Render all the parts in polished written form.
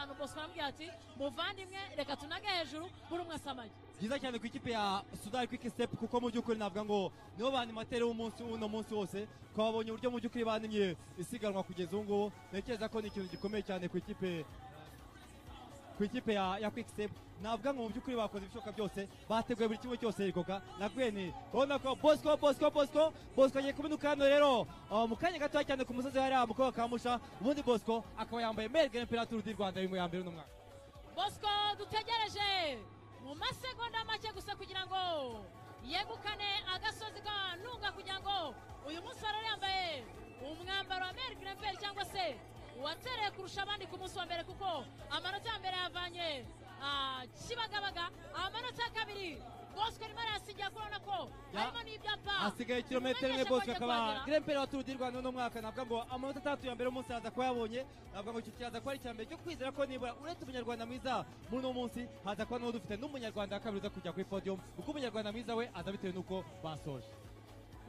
5 Bosco aramubwira ati muvandimwe reka tunage hejuru buri umwe asamage. Byiza cyane ku ikipe ya Soudal Quick Step, kuko mu by'ukuri navuga ngo nibo ba animateri w'umunsi uno munsi wose, twabonye uburyo mu by'ukuri banimye isiganwa kugeza ubu ngubu. Ntekereza ko ni ikintu gikomeye cyane ku ikipe ya Quick Step. Navuga ngo mu by'ukuri bakoze ibishoboka byose, bateguye buri kimwe cyose. Rigoga na Gwen, ubona ko Bosco Bosco Bosco Bosco agiye kubinuka hano rero mu kanya gatoya cyane ku musozi hariya mu kaboko ka Musha. Ubundi Bosco akaba yambaye meilleur grimpeur Tour du Rwanda ya mbere uno mwaka. Bosco dutegereje mu masegonda make gusa kugira ngo yegukane agasozi ka Ntunga, kugira ngo uyu munsi arare yambaye umwambaro wa meilleur grimpeur cyangwa se uwatereye kurusha abandi ku munsi wa mbere, kuko amanota ya mbere yavanye Kibagabaga, amanota ya kabiri Bosco arimo arayasigira, kubona ko harimo n'ibyapa. Hasigaye kilometero imwe Bosco akaba grimpeur wa Tour du Rwanda uno mwaka. Navuga ngo amanota 3 ya mbere umunsi araza kuba yabonye. Navuga ngo icyo kiraza kuba ari icya mbere cyo kwizera ko nibura uretse umunyarwanda mwiza muri uno munsi haza kuba n'uwo dufite n'umunyarwanda wa kabiri uza kujya kuri podium, kuko umunyarwanda mwiza we aza bitewe n'uko basoje.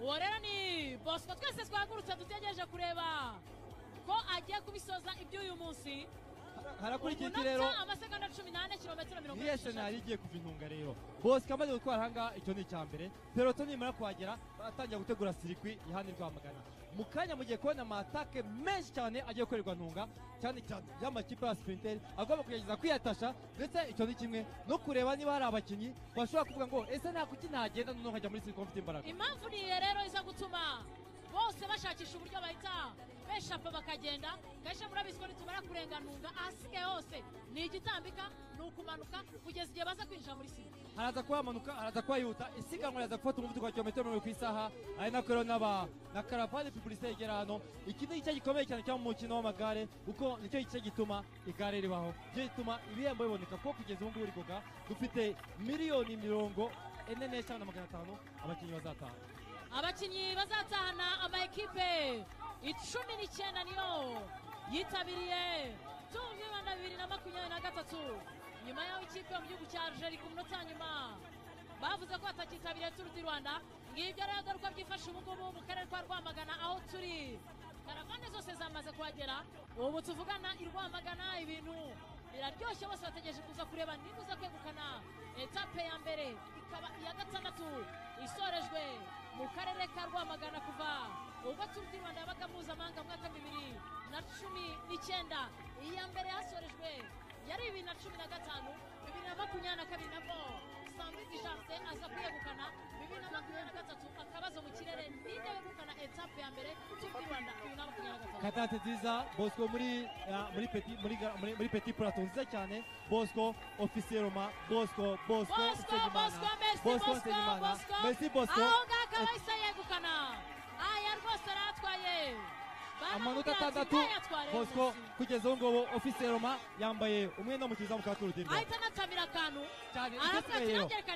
Uwo rero ni Bosco, twese twahagurutse dutegereje kureba ko agiye kubisoza iby'uyu munsi. Harakurikira iki rero? Amasegonda 14, kilometero 46. Niyo shenari igiye kuva intunga rero. Bosco amaze gutwara ahangaha, icyo ni icya mbere. Peloton nimara kuhagera baratangira gutegura circuit ihana Rwamagana. Mu kanya mugiye kubona amatake menshi cyane agiye gukorerwa Ntunga, cyane cyane y'amakipe ya sprinter agomba kugerageza kwiyatasha, ndetse icyo ni kimwe no kureba niba hari abakinnyi bashobora kuvuga ngo ese nta kuki ntagenda noneho nkajya muri circuit mfite imbaraga. Impamvu ni rero iza gutuma bose bashakisha uburyo bahita beshapa bakagenda. Kenshi murabizi ko nitumara kurenga Ntunga ahasigaye hose ni igitambika, ni ukumanuka kugeza igihe baza kwinjira muri sima. Haraza kuhamanuka, haraza kuhayihuta, isiganwa riraza gufata umuvuduko wa kilometero 40 ku isaha. Ari nako rero na caravane publicité igera hano. Iki ni igice gikomeye cyane cyo mu mukino w'amagare, kuko nicyo gice gituma igare ribaho, nicyo gituma ibihembo biboneka, kuko kugeza ubu ngubu Rigoga dufite 45,500,000 abakinnyi bazataha. Abakinnyi bazatahana ama ekipe 19 niyo yitabiriye Tour du Rwanda 2023, nyuma y'aho ikipe yo mu gihugu cya Algeria ku munota wa nyuma bavuze ko batakitabiriye Tour du Rwanda. Ngibyo rero dore uko byifashe ubu ngubu mu karere ka Rwamagana aho turi. Karavane zose zamaze kuhagera, ubu tuvugana i Rwamagana ibintu biraryoshye, bose bategereje kuza kureba niba uza kwegukana etape ya mbere, ikaba iya 6 isorejwe mu karere ka Rwamagana kuva ubwo Tour du Rwanda yabaga mpuzamahanga mu mwaka 2019. Iya mbere yasorejwe yari 2015, 2022 nabwo Sambidi Jardin aza kwegukana, 2023 akabazo mu kirere ninde wegukana etape ya mbere Tour du Rwanda 2023. Katate nziza Bosco muri petit muri petit plateau nziza cyane. Bosco officier Roma, Bosco Bosco Bosco Bosco Bosco merci Bosco. Aho ngaka bahise yegukana, aya rwose aratwaye amanota 6 Bosco kugeza ubu ngubu officier Roma yambaye umwenda w'umukiza mu Tour du Rwanda. Ahita anatamira akantu cyane.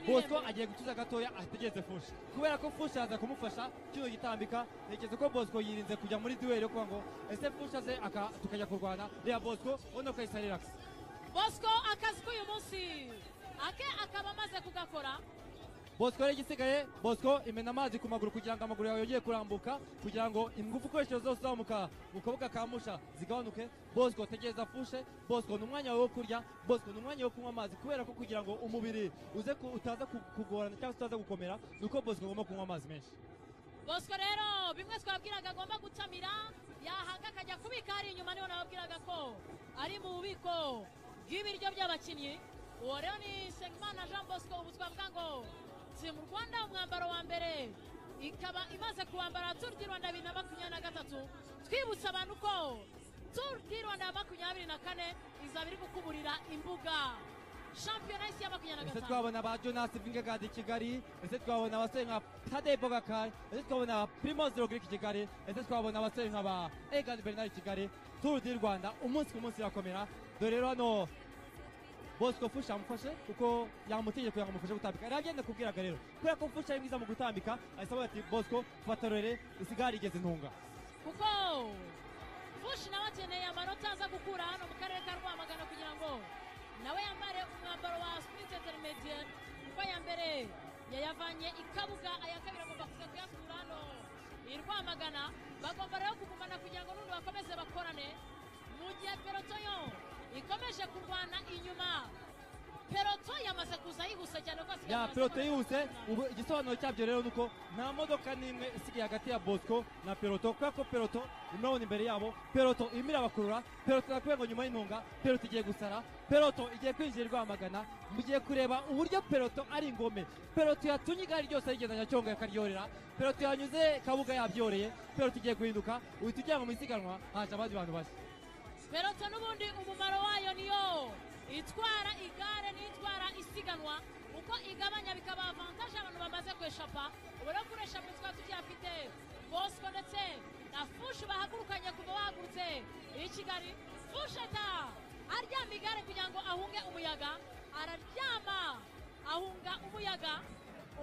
Bosco agiye gutuza gatoya ategereze Fushi, kubera ko Fushi aza kumufasha kino gitambika. Ntekereza ko Bosco yirinze kujya muri duel yo kuvuga ngo ese Fushi aze tukajya kurwana. Reba Bosco ubona ko yahise relax. Bosco akazi k'uyu munsi ake akaba amaze kugakora. Bosco rero igisigaye, Bosco imena amazi ku maguru kugira ngo amaguru yawe yongere kurambuka, kugira ngo ingufu ukoresheje zose uzamuka mu kaboko ka Musha zigabanuke. Bosco tegereza Fushe. Bosco ni umwanya wawe wo kurya, Bosco ni umwanya wo kunywa amazi, kubera ko kugira ngo umubiri uze utaza kugorana cyangwa utaza gukomera, nuko Bosco agomba kunywa amazi menshi. Bosco rero bimwe twabwiraga agomba gutamira, yahaga akajya kubika hari inyuma, niho nababwiraga ko ari mu bubiko bw'ibiryo by'abakinnyi. Uwo rero ni Nsengimana Jean Bosco, ubu twavuga ngo si mu Rwanda umwambaro wa mbere ikaba imaze kuwambara Tour du Rwanda 2023. Twibutsa abantu ko Tour du Rwanda 24 izaba iri gukuburira imbuga shampiyona y'isi ya 25. Ese twabona ba Jonas Vingegaard i Kigali, ese twabona abasore nka Tadej Pogacar, ese twabona Primoz Roglic i Kigali, ese twabona abasore nka ba Egan Bernal i Kigali. Tour du Rwanda umunsi ku munsi irakomera. Dore rero hano Bosco Fusha amufashe kuko yamutegeye kugira ngo amufashe gutambika. Aragenda kubwiraga rero kubera ko Fusha ari mwiza mu gutambika, ahise avuga ati Bosco fata rore isigare igeze Ntunga, kuko Fushi nawe akeneye amanota aza gukura hano mu karere ka Rwamagana kugira ngo nawe yambare umwambaro wa sprint intermediate, kuko aya mbere yayavanye i Kabuga, aya kabiri agomba kuza kuyakura hano i Rwamagana. Bagomba rero kugumana kugira ngo n'undi bakomeze bakorane, mu gihe peloton yo ikomeje yamaze kuza yihuse cyane rwose. Ya, peloton yihuse. Ubu igisobanuro cyabyo rero nuko nta modoka n'imwe isigaye hagati ya Bosco na peloton, kubera ko peloton imurabona imbere yabo, peloton irimo irabakurura. Peloton nakubwiye ngo nyuma y'intunga peloton igiye gusara, peloton igiye kwinjira i Rwamagana. Mugiye kureba uburyo peloton ari ingome. Peloton yatunye igare ryose rigenda Nyacyonga yakaryorera, peloton yanyuze Kabuga yabyoreye, peloton igiye guhinduka. Uhita ujya mu isiganwa haje abandi bantu bashya. Peloton n'ubundi umumaro wayo niyo itwara igare n'itwara isiganwa, uko igabanya bikaba avantage abantu bamaze kweshapa. Ubu rero kuri échappée twaba tucyafite Bosco ndetse na Fushi bahagurukanye kuva bahagurutse i Kigali. Fushi ata aryama igare kugira ngo ahunge umuyaga, araryama ahunga umuyaga.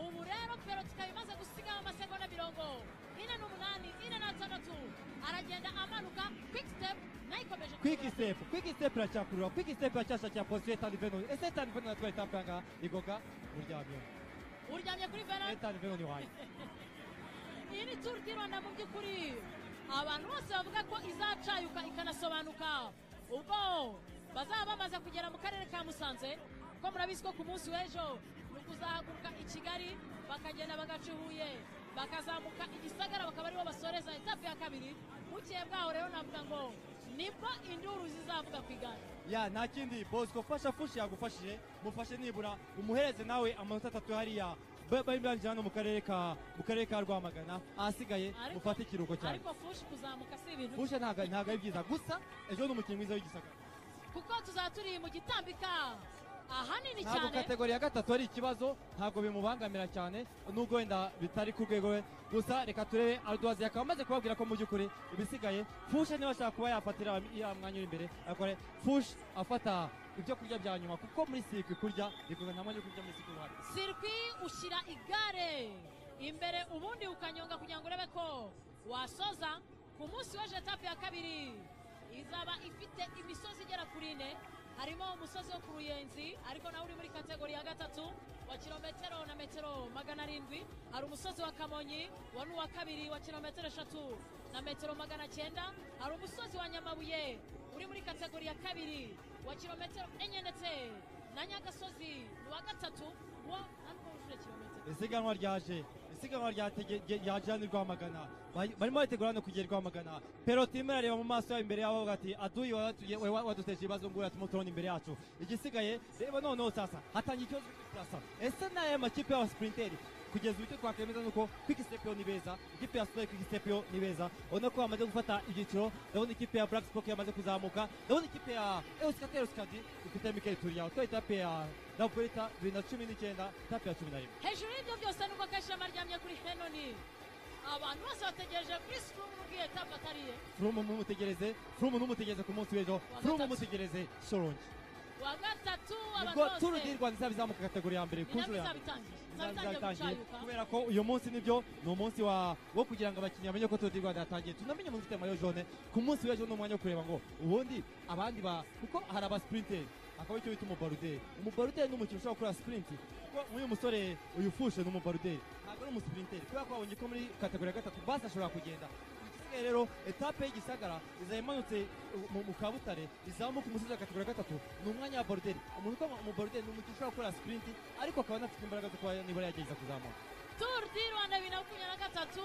Ubu rero peloton ikaba imaze gusigaho amasegonda 48, 46, aragenda amanuka. Quick Step nayo ikomeje. Quick Step, Quick Step iracyakurura, Quick Step iracyashakira position Ethan Vernon. Ese Ethan Vernon atwaye étape yanga igoga uryamye? Uryamye kuri Vernon. Ethan Vernon wanjye. Iyi ni Tour du Rwanda mu by'ukuri abantu bose bavuga ko izacayuka ikanasobanuka ubwo bazaba bamaze kugera mu karere ka Musanze, kuko murabizi ko ku munsi w'ejo ni ukuzahaguruka i Kigali, bakagenda bagaca i Huye, bakazamuka i Gisagara, bakaba aribo basoreza étape ya kabiri. Bukeye bwaho rero navuga ngo nibwo induru zizavuga ku igare. Ya, nta kindi. Bosco, fasha Fushi, yagufashije, mufashe nibura umuhereze nawe amanota 3 hariya bari barangije hano mu karere ka Rwamagana. Ahasigaye mufate ikiruhuko cyane. Ariko Fushi kuzamuka si ibintu. Fushi ntabwo ari byiza, gusa ejo ni umukinnyi mwiza w'Igisagara. Kuko tuzaba turi mu gitambika ahanini Ntabwo cyane. Catégorie ya gatatu ari ikibazo, ntabwo bimubangamira cyane nubwo wenda bitari ku rwego rwe. Gusa reka turebe Ardoise akaba amaze kubabwira ko mu by'ukuri ibisigaye Fushe niba ashaka kuba yafatira ya mwanya uri imbere akore. Fushe afata ibyo kurya bya nyuma, kuko muri circuit kurya bikorwa, nta mwanya wo kurya muri circuit uhari. Circuit ushyira igare imbere ubundi ukanyonga kugira ngo urebe ko wasoza. Ku munsi w'ejo étape ya kabiri izaba ifite imisozi igera kuri ine, harimo umusozi wo ku Ruyenzi ariko nawe uri muri catégorie ya gatatu wa kilometero na metero 700. Hari umusozi wa Kamonyi wa n'uwa kabiri wa kilometero 3 na metero 900. Hari umusozi wa Nyamabuye uri muri catégorie ya kabiri wa kilometero 4, ndetse na Nyagasozi ni uwa gatatu wo nta nubwo wujuje kilometero. Isiganwa ryaje, isiganwa ryaje hano i Rwamagana. Barimo baritegura hano kugera i Rwamagana. Peloton irimo irareba mu maso yabo imbere yabo bavuga ati: "Aduyi waduteje ibibazo ngura turimo turabona imbere yacu." Igisigaye reba noneho sasa hatangiye ikibazo sasa: ese n'aya makipe y'abasprinteri? Kugeza ubu icyo twakwemeza ni uko Quick Step yo ni beza, ikipe ya Soudal Quick Step yo ni beza, ubona ko bamaze gufata ibyiciro. Ndabona ikipe ya Black Spock yamaze kuzamuka, ndabona ikipe ya Euskaltel Euskadi ifite Mikel Iturria utwaye étape ya La Vuelta 2019, étape ya 11. Hejuru y'ibyo byose nubwo Kashema aryamye kuri Henoni, abantu bose bategereje Chris Froome nubwo iyi étape atariye. Froome mumutegereze, Froome numutegereze ku munsi w'ejo. Wa Froome gatatu. Mumutegereze Shyorongi. Wa gatatu abantu Nibwo Tour bose du Rwanda izaba izamuka catégorie ya mbere ni ku nabwo nshuro ya izaba mbere. itangiye, Izaba izaba itangiye itangiye gucayuka. Kubera ko uyu munsi nibyo ni umunsi wo kugira ngo abakinnyi bamenye ko Tour du Rwanda yatangiye, tunamenye umuntu ufite maillot jaune. Ku munsi w'ejo ni umwanya wo kureba ngo ubundi abandi ba, kuko hari abasprinteri akaba icyo bita umubaroudeur. Umubaroudeur ni umukinnyi ushobora gukora sprint, kuko nk'uyu musore uyu Fushe ni umubaroudeur, ntabwo ari umusprinteri, kubera ko babonye ko muri catégorie ya gatatu basi ashobora kugenda. Igisigaye rero étape y'Igisagara izaba imanutse mu Kabutare, izamuka umusozi wa catégorie ya gatatu. Ni umwanya wa baroudeur. Umuntu ukora umubaroudeur ni umukinnyi ushobora gukora sprint ariko akaba anafite imbaraga zo kuba nibura yagerageza kuzamuka. Tour du Rwanda 2023,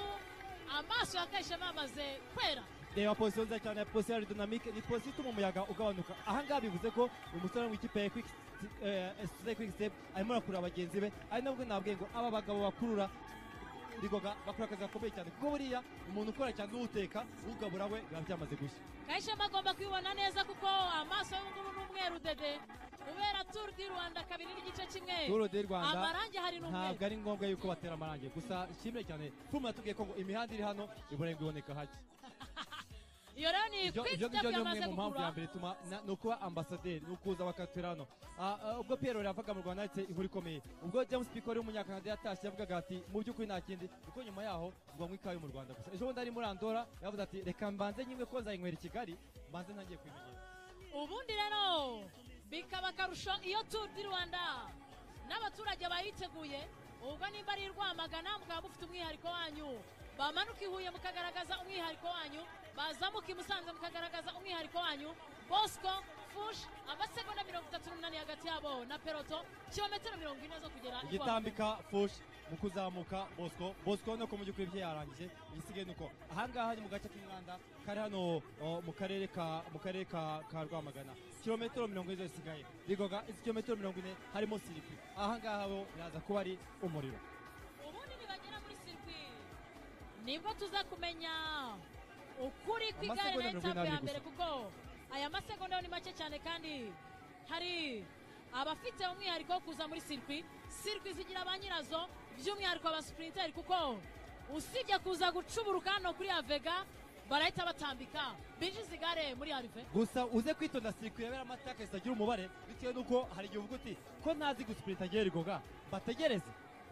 amaso ya Kayishema yamaze kwera. Reba position nziza cyane ya position aérodynamique, ni position ituma umuyaga ugabanuka. Ahangaha bivuze ko umusore wo mu ikipe ya Quick Step arimo arakurura bagenzi be, ari nabwo nabwiye ngo aba bagabo bakurura rigoga bakora akazi gakomeye cyane, kuko buriya umuntu ukora cyane n'uteka ugabura we biba byamaze gushya. Kayishema agomba kwibona neza kuko amaso y'ubungubu ni umweru dede kubera Tour du Rwanda 2.5. Tour du Rwanda Amarangi hari ntabwo n'umweru. Ari ngombwa yuko batera amarangi. Gusa nshimire cyane Froome yatubwiye ko ngo imihanda iri hano ibura ngo iboneka hake. Iyo rero ni Ibyo Quick ibyo Step ngibyo ni imwe yamaze mu mpamvu ya kugura. mbere ituma ni ukuba ambasaderi, ni ukuza bakatura hano. Ubwo Pierre yavaga mu Rwanda yanditse inkuru ikomeye, ubwo James Pico w'umunyakanada yatashye yavugaga ati mu by'ukuri nta kindi, kuko nyuma yaho ngo anywe ikawa yo mu Rwanda. Gusa ejo bundi ari muri Andora yavuze ati: "Reka mbanze nyimwe ko nzayinywera i Kigali, mbanze ntangiye kubimenyera." Ubundi rero bikaba akarusho iyo Tour du Rwanda n'abaturage bayiteguye. Ubwo nimba ari i Rwamagana mukaba mufite umwihariko wanyu, bamanuka i Huye mukagaragaza umwihariko wanyu, bazamuka i Musanze mukagaragaza umwihariko wanyu. Bosco Fush, amasegonda 38 hagati yabo. na peloton, kilometero 40 zo kugera. Igitambika Fuchs mu kuzamuka Bosco. Bosco no mu by'ukuri bye yarangije, igisigaye nuko ahangaha ni mu gace k'Inganda kari hano mu karere ka Rwamagana, kilometero 40 zisigaye. Rigoga, izi kilometero 40 harimo circuit, ahangaha bo biraza kuba ari umuriro. Ubundi nibagera muri circuit nibwo tuza kumenya ukuri kw'igare Amasegonda na 42 étape ya mbere gusa. Kuko aya masegonda yo ni make cyane, kandi hari abafite umwihariko wo kuza muri circuit. Circuit zigira ba nyirazo, by'umwihariko abasprinteri, kuko usibye kuza gucuburuka hano kuri Avega, barahita batambika binjiza igare muri arrivée. Gusa uze kwitonda, circuit yaberamo attaque zitagira umubare, bitewe n'uko hari igihe uvuga uti: "Ko ntazi gusprinta ngewe Rigoga, bategereze,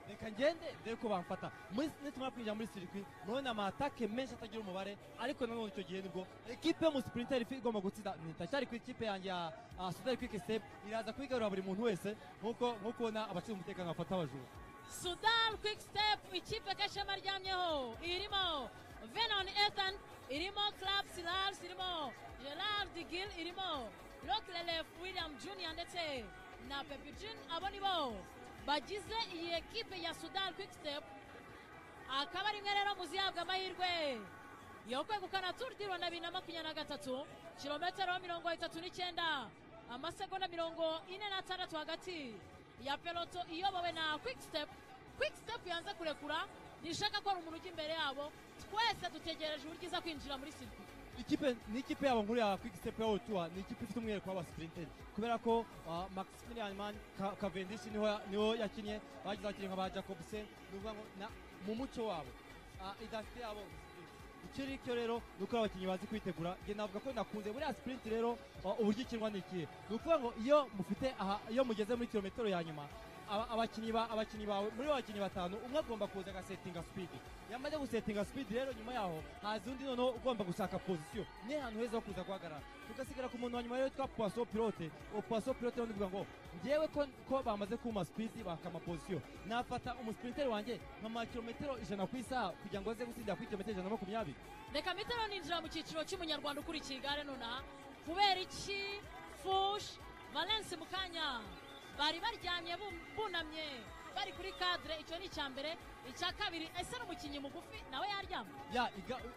reka ngende ndebe ko bamfata." Muri nitumara kwinjira muri circuit murabona ama attaque menshi atagira umubare, ariko nanone icyo gihe nibwo ekipe y'umusprinteri igomba gutsinda. Ndacyari ku ikipe yanjye ya Soudal Quick Step, iraza kubigarura buri muntu wese nk'uko ubona abashinzwe umutekano bafata abajura. Soudal Quick Step, ikipe Gashema aryamyeho, irimo Vennam Ethan, irimo Clap Silars, irimo Gerard Gil, irimo Roklelef William Junior ndetse na Pepe Jean. Abo nibo bagize iyi ekipe ya Soudal Quick Step, akaba ari imwe rero mu zihabwa amahirwe yo kwegukana Tour du Rwanda 2023. Kilometero 39, amasegonda 46 hagati ya peloton iyobowe na Quick Step. Quick Step yanze kurekura, ntishaka ko hari umuntu ujya imbere yabo. Twese dutegereje uburyo iza kwinjira muri circuit. Ikipe ni ikipe yabo nkuru ya Quick Step ya Tour, ni ikipe ifite umwihariko w'abasprinteri, kubera ko Maximilian Mann Cavendish niho yakinnye, bagize abakinnyi nka ba Jacobsen. Ni ukuvuga ngo mu muco wabo, identité yabo ni sprint. Icyo ari cyo rero ni uko abakinnyi bazi kwitegura. Njye navuga ko nakunze buriya sprint rero, uburyo ikinwa ni ikihe? Ni ukuvuga ngo iyo mufite aha, iyo mugeze muri kilometero ya nyuma, abakinnyi bawe, muri bo bakinnyi batanu, umwe agomba kuza agasetinga speed. Yamaze gusetinga speed rero, nyuma yaho haza undi noneho ugomba gushaka position, ni ahantu heza ho kuza guhagarara, tugasigara ku muntu wa nyuma rero witwa poisson pilote. Uwo poisson pilote rero ndivuga ngo njyewe ko bamaze kuma speed bakama position, nafata umusprinter wanjye nkama kilometero 100 ku isaha kugira ngo aze gutsindira kuri kilometero 120. Reka mitero ninjira mu cyiciro cy'umunyarwanda ukurikiye igare nonaha. Kubera iki Fuchs, Valence mu kanya bari baryamye bunamye bari kuri cadre? Icyo ni icya mbere. Icya kabiri, ese n'umukinnyi mugufi nawe yaryama? Ya,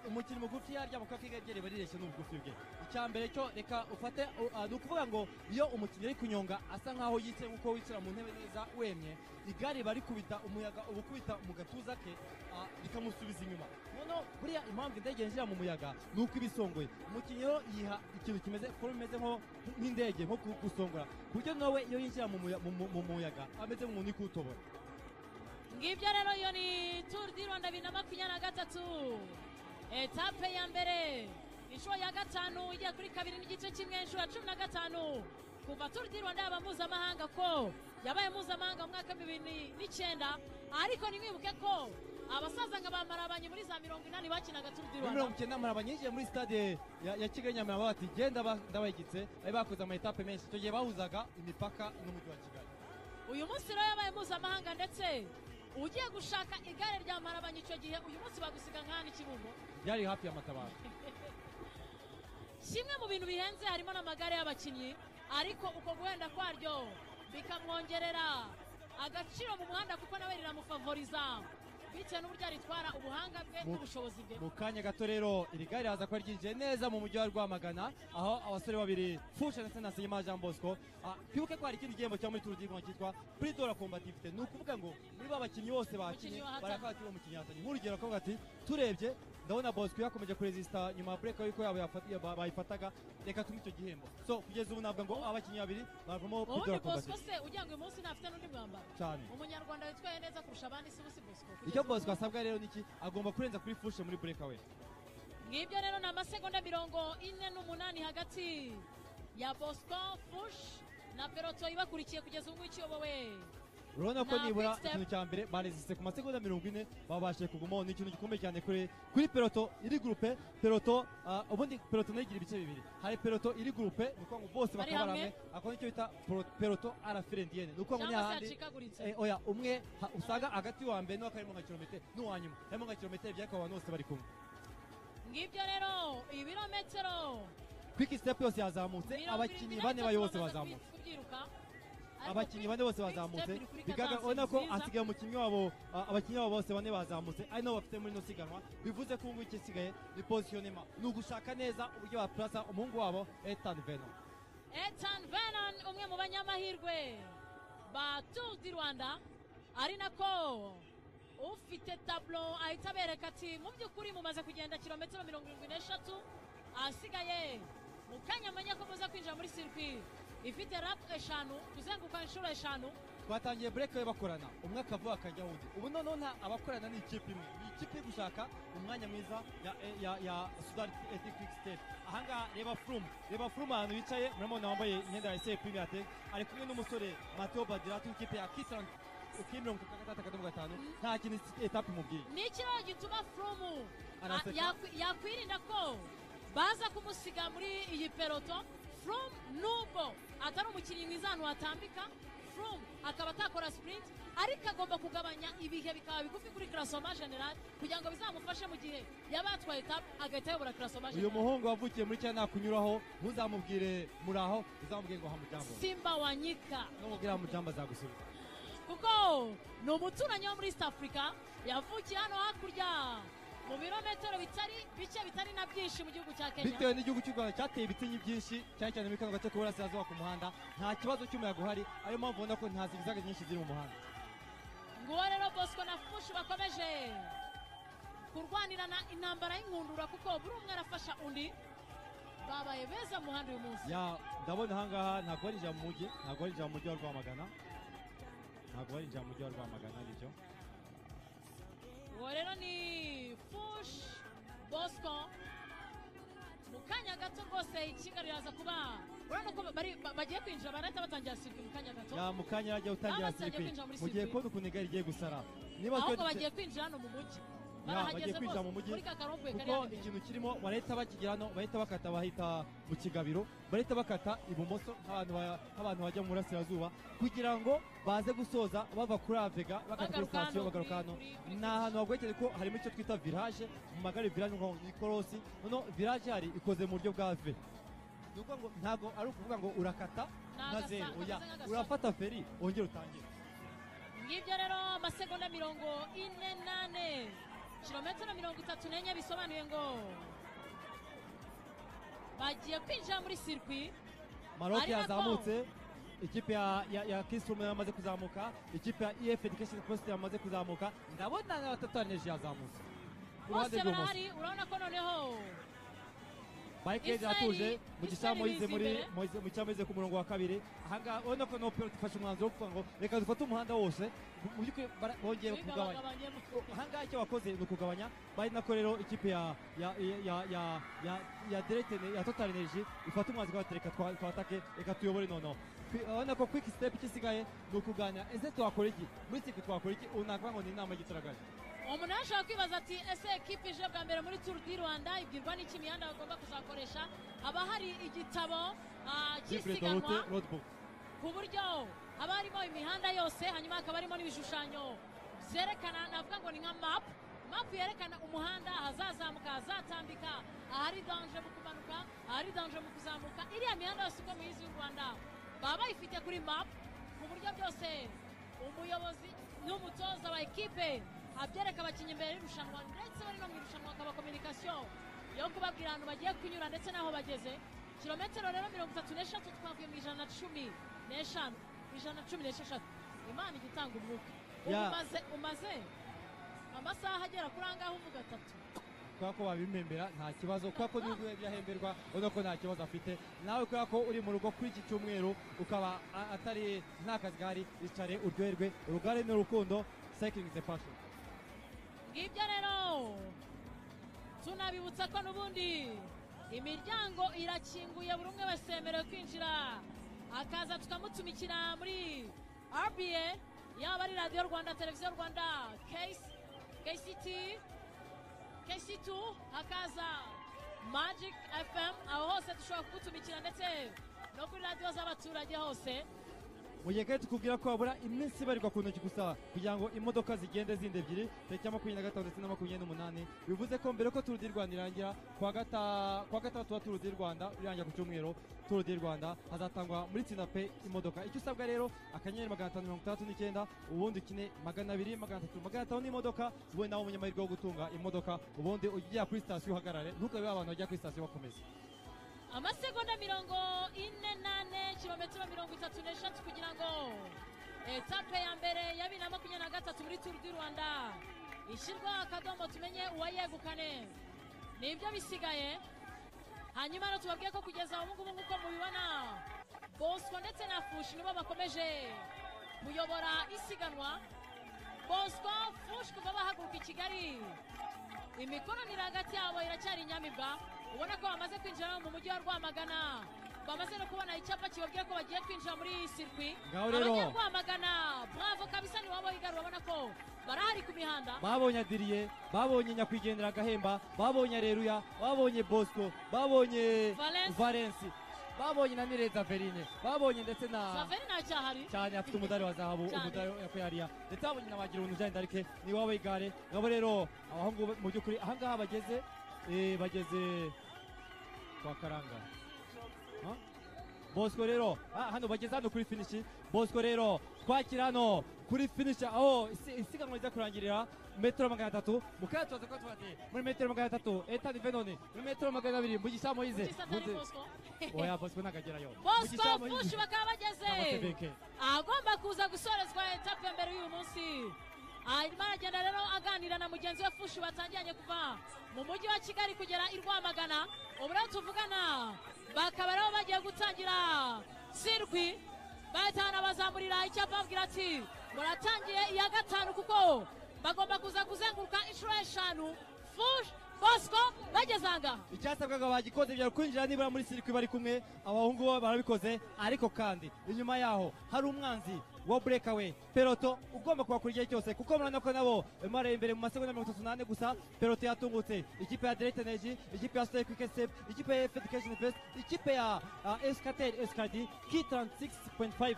umukinnyi mugufi yaryama, kuko igare rye riba rireshya n'ubugufi bwe. Icya mbere cyo reka ufate ni ukuvuga ngo iyo umukinnyi ari kunyonga asa nkaho yicaye nk'uko wicara mu ntebe neza wemye, igare riba rikubita umuyaga, uba ukubita mu gatuza ke, rikamusubiza inyuma. Noneho buriya impamvu indege yinjira mu muyaga ni uko iba isongoye. Umukinnyi rero yiha ikintu kimeze forme imeze nk'indege, nko gusongora, ku buryo nawe iyo yinjira mu muyaga ameze nk'umuntu uri kuwutobora. Ngibyo rero, iyo ni Tour du Rwanda 2023, étape ya mbere, inshuro ya gatanu igiye kuri 2.1, inshuro ya 15 kuva Tour du Rwanda yaba mpuzamahanga, ko yabaye mpuzamahanga mu mwaka wa 2009. Ariko ntimwibuke ko abasaza nka ba Marabanyi muri za 80 bakinaga Tour du Muri Rwanda. 90 Marabanyi yinjiye muri stade ya Kigali Nyamirambo bati: "Genda ndabahigitse." Bari bakoze ama étape menshi, icyo gihe bahuzaga imipaka n'umujyi wa Kigali. Uyu munsi rero yabaye mpuzamahanga, ndetse ugiye gushaka igare rya Marabanyi icyo gihe, uyu munsi bagusiga nk'ahandi Kibungo. Byari hafi y'amatabaro. Kimwe mu bintu bihenze harimo n'amagare y'abakinnyi, ariko uko guhenda kwaryo bikamwongerera agaciro mu muhanda, kuko nawe riramufavoriza bitewe n'uburyo aritwara, ubuhanga bwe n'ubushobozi bwe. Mu kanya gato rero iri gare riza kuba ryinjiye neza mu mujyi wa Rwamagana, aho abasore babiri Fuchs ndetse na Nsengimana Jean Bosco. Twibuke ko hari ikindi gihembo cyo muri Tour du Rwanda cyitwa Prix de la Combativité. Ni ukuvuga ngo muri ba bakinnyi bose bakinnye Umukinnyi wahatanye. Barakavuga ati: "Uwo mukinnyi yahatanye." Nk'urugero akavuga ati: "Turebye ndabona Bosco yakomeje kuresista nyuma ya break yuko yabo bayifataga, reka tumuhe icyo gihembo." So kugeza ubu navuga ngo abakinnyi babiri bavamo Prix de la Ubundi Bosco Combativité. se ugira ngo uyu munsi ntafite n'undi mwambaro? Cyane. Umunyarwanda witwaye neza kurusha abandi si ubu si Bosco? Kugeza Icyo ubu. Bosco asabwa rero niki? Agomba kurenza kuri Fuchs muri breakaway. Ngibyo rero, ni amasegonda 48 hagati ya Bosco, Fuchs na peloton ibakurikiye kugeza ubu ngubu ikiyobowe Urabona ko na nibura Quick Step. ikintu cya mbere baresiste ku masegonda 40, babashije kugumaho. Ni ikintu gikomeye cyane kuri peloton iri groupé. Peloton, ubundi peloton nayo igira ibice bibiri. Hari peloton iri groupé, ni ukuvuga ngo bose Bari bakaba hamwe. hamwe, ako nicyo bita peloton à la file indienne. Ni ukuvuga ngo ni Cyangwa se hahandi yacikaguritse. Oya, umwe usanga hagati wa mbere n'uwa karimo nka kilometero, n'uwa nyuma harimo nka kilometero 2, ariko abantu bose bari kumwe. Ngibyo rero, ibirometero Quick Step yose yazamutse, mirongo abakinnyi irindwi na bane bayo bitatu bose bamaze bazamutse. kubyiruka. Abakinnyi bane bose bazamutse, bigaragara ubona ko hasigaye umukinnyi wabo, abakinnyi babo bose bane bazamutse, ari nabo bafite muri ino siganwa. Bivuze ko ubu ngubu igisigaye ni positionnement, ni ugushaka neza uburyo baplasa umuhungu wabo Ethan Vernon. Ethan Vernon, umwe mu banyamahirwe ba Tour du Rwanda, ari nako ufite tableau ahita abereka ati: "Mu by'ukuri mumaze kugenda kilometero 73, ahasigaye mu kanya menya ko muza kwinjira muri circuit ifite lap 5, kuzenguruka inshuro 5." Twatangiye break bakorana, umwe akavuga akajya undi. Ubu noneho nta abakorana, ni ikipe imwe, ni ikipe iri gushaka umwanya mwiza ya Soudal Quick Step. Ahangaha reba Froome, reba Froome ahantu yicaye. Murabona wambaye imyenda ya SL Premier Tech, ari kumwe n'umusore Matteo Badirato w'ikipe ya Kisran kuri 36.5. Nta kintu étape imubwiye. Ni ikiraro gituma Froome Araseka. Yakwirinda ko baza kumusiga muri iyi peloton. Froome nubwo atari umukinnyi mwiza ahantu hatambika, Froome akaba atakora sprint, ariko agomba kugabanya ibihe bikaba bigufi kuri classement général kugira ngo bizamufashe mu gihe yaba yatwaye étape agahita ayobora classement Uyu général. muhungu wavukiye muri Kenya, nakunyuraho ntuzamubwire muraho, uzamubwire ngo hamujambo. Simba wanyika. Numubwira hamujambo azagusubiza. Kuko ni umuturanyi wo muri East Africa, yavukiye hano hakurya mu birometero bitari bike, bitari na byinshi, mu gihugu cya Kenya. Bitewe n'igihugu cy'u Rwanda cyateye ibitinyi byinshi, cyane cyane muri kano gace k'uburasirazuba, ku muhanda nta kibazo cy'umuyaga uhari, ariyo mpamvu ubona ko nta zigzag nyinshi ziri mu muhanda. Nguwo rero Bosco na Fushi bakomeje kurwanirana intambara y'inkundura, kuko buri umwe arafasha undi. Babaye beza mu muhanda uyu munsi. Ya, ndabona ahangaha ntabwo barinjira mu mujyi, ntabwo barinjira mu mujyi wa Rwamagana, ntabwo barinjira mu mujyi wa Rwamagana, nibyo. Uwo rero ni Fush Bosco. Mu kanya gato rwose ikinga riraza kuba, urabona ko bagiye kwinjira, barahita batangira circuit mu kanya gato. Ya, mu kanya ajya gutangira Baba batangiye circuit. kwinjira muri Mugiye circuit. kubona ukuntu igare rigiye gusara niba Ahubwo twe bagiye kwinjira hano mu mujyi. Ya, Barahageze bagiye kwinjira mu rwose, mujyi, muri ka karompuwe kari kuko hano imbere. Ikintu kirimo, barahita bakigera hano, bahita bakata, bahita mu Kigabiro, barahita bakata ibumoso nk'abantu bajya mu burasirazuba, kugira ngo baze gusoza bava kuri Avega, bakata kuri Bagaruka sitasiyo, hano bagaruka hano. kuri Ni ahantu hagoye cyane, ko harimo icyo twita virage mu magare. Virage ni ukuvuga ngo ni ikorosi. Noneho virage hari ikoze mu buryo bwa V, ni ukuvuga ngo ntabwo ari ukuvuga ngo urakata Ni nka zeru, oya. Kameze nk'agasozi. Urafata feri wongere utangire. Ngibyo rero, amasegonda 44, kilometero 34, bisobanuye ngo bagiye kwinjira muri circuit. Maroc Ari nako. yazamutse, ikipe ya Kisrume yamaze kuzamuka, ikipe ya EF Education Post yamaze kuzamuka, ndabona na Total Energy yazamutse ku ruhande Bose rw'ibumoso. barahari. Urabona ko noneho Bike Israel- yatuje Mugisha Israel Moise biza muri imbere. Moise, Mugisha Moise ku murongo wa kabiri. Ahangaha urabona ko no peloton ifashe umwanzuro wo kuvuga ngo reka dufate umuhanda wose. Mu by'ukuri bongeye kugabanya. Bigabagabanyemo. Ahangaha icyo bakoze ni ukugabanya, bari nako rero ikipe ya Direct ya Total Energy ifata umwanzuro bati: "Reka twatake, reka tuyobore." Noneho urabona ko Quick Step ikisigaye ni ukuganira: ese twakora iki muri circuit, twakora iki? Ubu nakuvuga ngo ni inama y'igitaraganya. Umuntu ashobora kwibaza ati: "Ese ekipe ije bwa mbere muri Tour du Rwanda ibwirwa n'iki imihanda bagomba kuzakoresha?" Haba hari igitabo Livre de cy'isiganwa, route, roadbook, ku buryo haba harimo imihanda yose, hanyuma hakaba harimo n'ibishushanyo byerekana, navuga ngo ni nka map, map yerekana umuhanda, ahazazamuka, ahazatambika, ahari danger mu kumanuka, ahari danger mu kuzamuka. Iriya mihanda yose uko muyizi y'u Rwanda baba bayifite kuri map, ku buryo byose umuyobozi n'umutoza wa ekipe abyereka abakinnyi imbere y'irushanwa, ndetse bari no mu irushanwa hakaba communication yo kubabwira ahantu bagiye kunyura ndetse n'aho bageze. Kilometero rero 33, twavuye mu 115, 116. Imana ijya itanga umwuka ubu. Umaze amasaha agera kuri angahe uvuga atatu? Kubera ko babimpembera nta kibazo, kubera ko nubwo yahemberwa ubona ko nta kibazo afite. Nawe kubera ko uri mu rugo kuri iki cyumweru, ukaba atari nta kazi gahari, icare uryoherwe. Urugare ni urukundo, cycling is a passion. Ngibyo rero, tunabibutsa ko n'ubundi imiryango irakinguye, buri umwe wese yemerewe kwinjira akaza tukamutumikira muri RBA, yaba ari Radiyo Rwanda, Televiziyo Rwanda, KCT, KC2, hakaza Magic FM, aho hose dushobora kugutumikira, ndetse no kuri radiyo z'abaturage hose. Mu gihe kandi tukubwira ko habura iminsi ibarirwa ku ntoki gusa kugira ngo imodoka zigende zindi ebyiri, tariki ya 25 ndetse na 28. Bivuze ko mbere ko Tour du Rwanda irangira kuwa gatandatu wa Tour du Rwanda irangira ku cyumweru, Tour du Rwanda hazatangwa muri Tinape imodoka. Icyo usabwa rero, *569, ubundi ukine 200, 300, 500 n'imodoka, ubundi nawe umunyamahirwe wo gutunga imodoka, ubundi ujya kuri sitasiyo uhagarare, ntukabe abantu bajya kuri sitasiyo bakomeza. Amasegonda 44, kilometero 33 kugira ngo etape ya mbere ya 2023 muri Tour du Rwanda ishyirwaho akadomo, tumenye uwayegukane. Nibyo bisigaye. Hanyuma rero tubabwiye ko kugeza ubu ngubu, nk'uko mubibona, Bosco ndetse na Fushi nibo bakomeje kuyobora isiganwa. Bosco, Fushi, kuva bahaguruka i Kigali, imikoranire hagati yabo iracyari inyamibwa. Ubona ko bamaze kwinjira mu mujyi wa Rwamagana, bamaze no kubona icyapa kibabwira ko bagiye kwinjira muri iyi circuit. Ngaho rero Abanyarwamagana, bravo kabisa, ni wabo igare, urabona ko barahari ku mihanda. Babonye Adiriye, babonye nyakwigendera Gahemba, babonye Areruya, babonye Bosco, babonye Valence. Valence, babonye na Nireza Verine, babonye ndetse na Saveri ntacyahari. Cyane, afite umudari wa zahabu. Cyane. Umudari yakuye hariya, ndetse babonye na Bagira Ubuntu Jeanne d'Arc, ni wabo igare. Ngabo rero abahungu, mu by'ukuri ahangaha bageze, bageze kwa Karanga. Ha? Bosco rero, hano bageze hano kuri finish. Bosco rero twakira hano kuri finish, aho isiganwa riza kurangirira metero 300. Mukanya tubaza ko tubati muri metero 300 Ethan Venoni, muri metero 200 Mugisha Moise. Mugisha atari Bosco. Oya, Bosco ntakagerayo. Bosco, Fushi bakaba bageze Cyangwa se Beke. Agomba kuza gusorezwa etape ya mbere y'uyu munsi. Arimo aragenda rero aganira na mugenzi we Fushi batangiranye kuva mu mujyi wa Kigali kugera i Rwamagana. Ubu rero tuvugana bakaba rero bagiye gutangira circuit, bahita bazamurira icyapa babwira ati muratangiye iya gatanu, kuko bagomba kuza kuzenguruka inshuro eshanu. Fushi, Bosco bageze aha ngaha. Icyasabwaga bagikoze, byari kwinjira nibura muri circuit bari kumwe. Abahungu bo barabikoze, ariko kandi inyuma yaho hari umwanzi wa breakaway, peloton ugomba kubakura igihe cyose, kuko murabona ko nabo barimo bareba imbere mu masegonda 34 gusa. Peloton yatungutse ikipe ya Direct Energy, ikipe ya Stay Quick Step, ikipe ya Education Fest, ikipe ya Escatel Escadi K36.5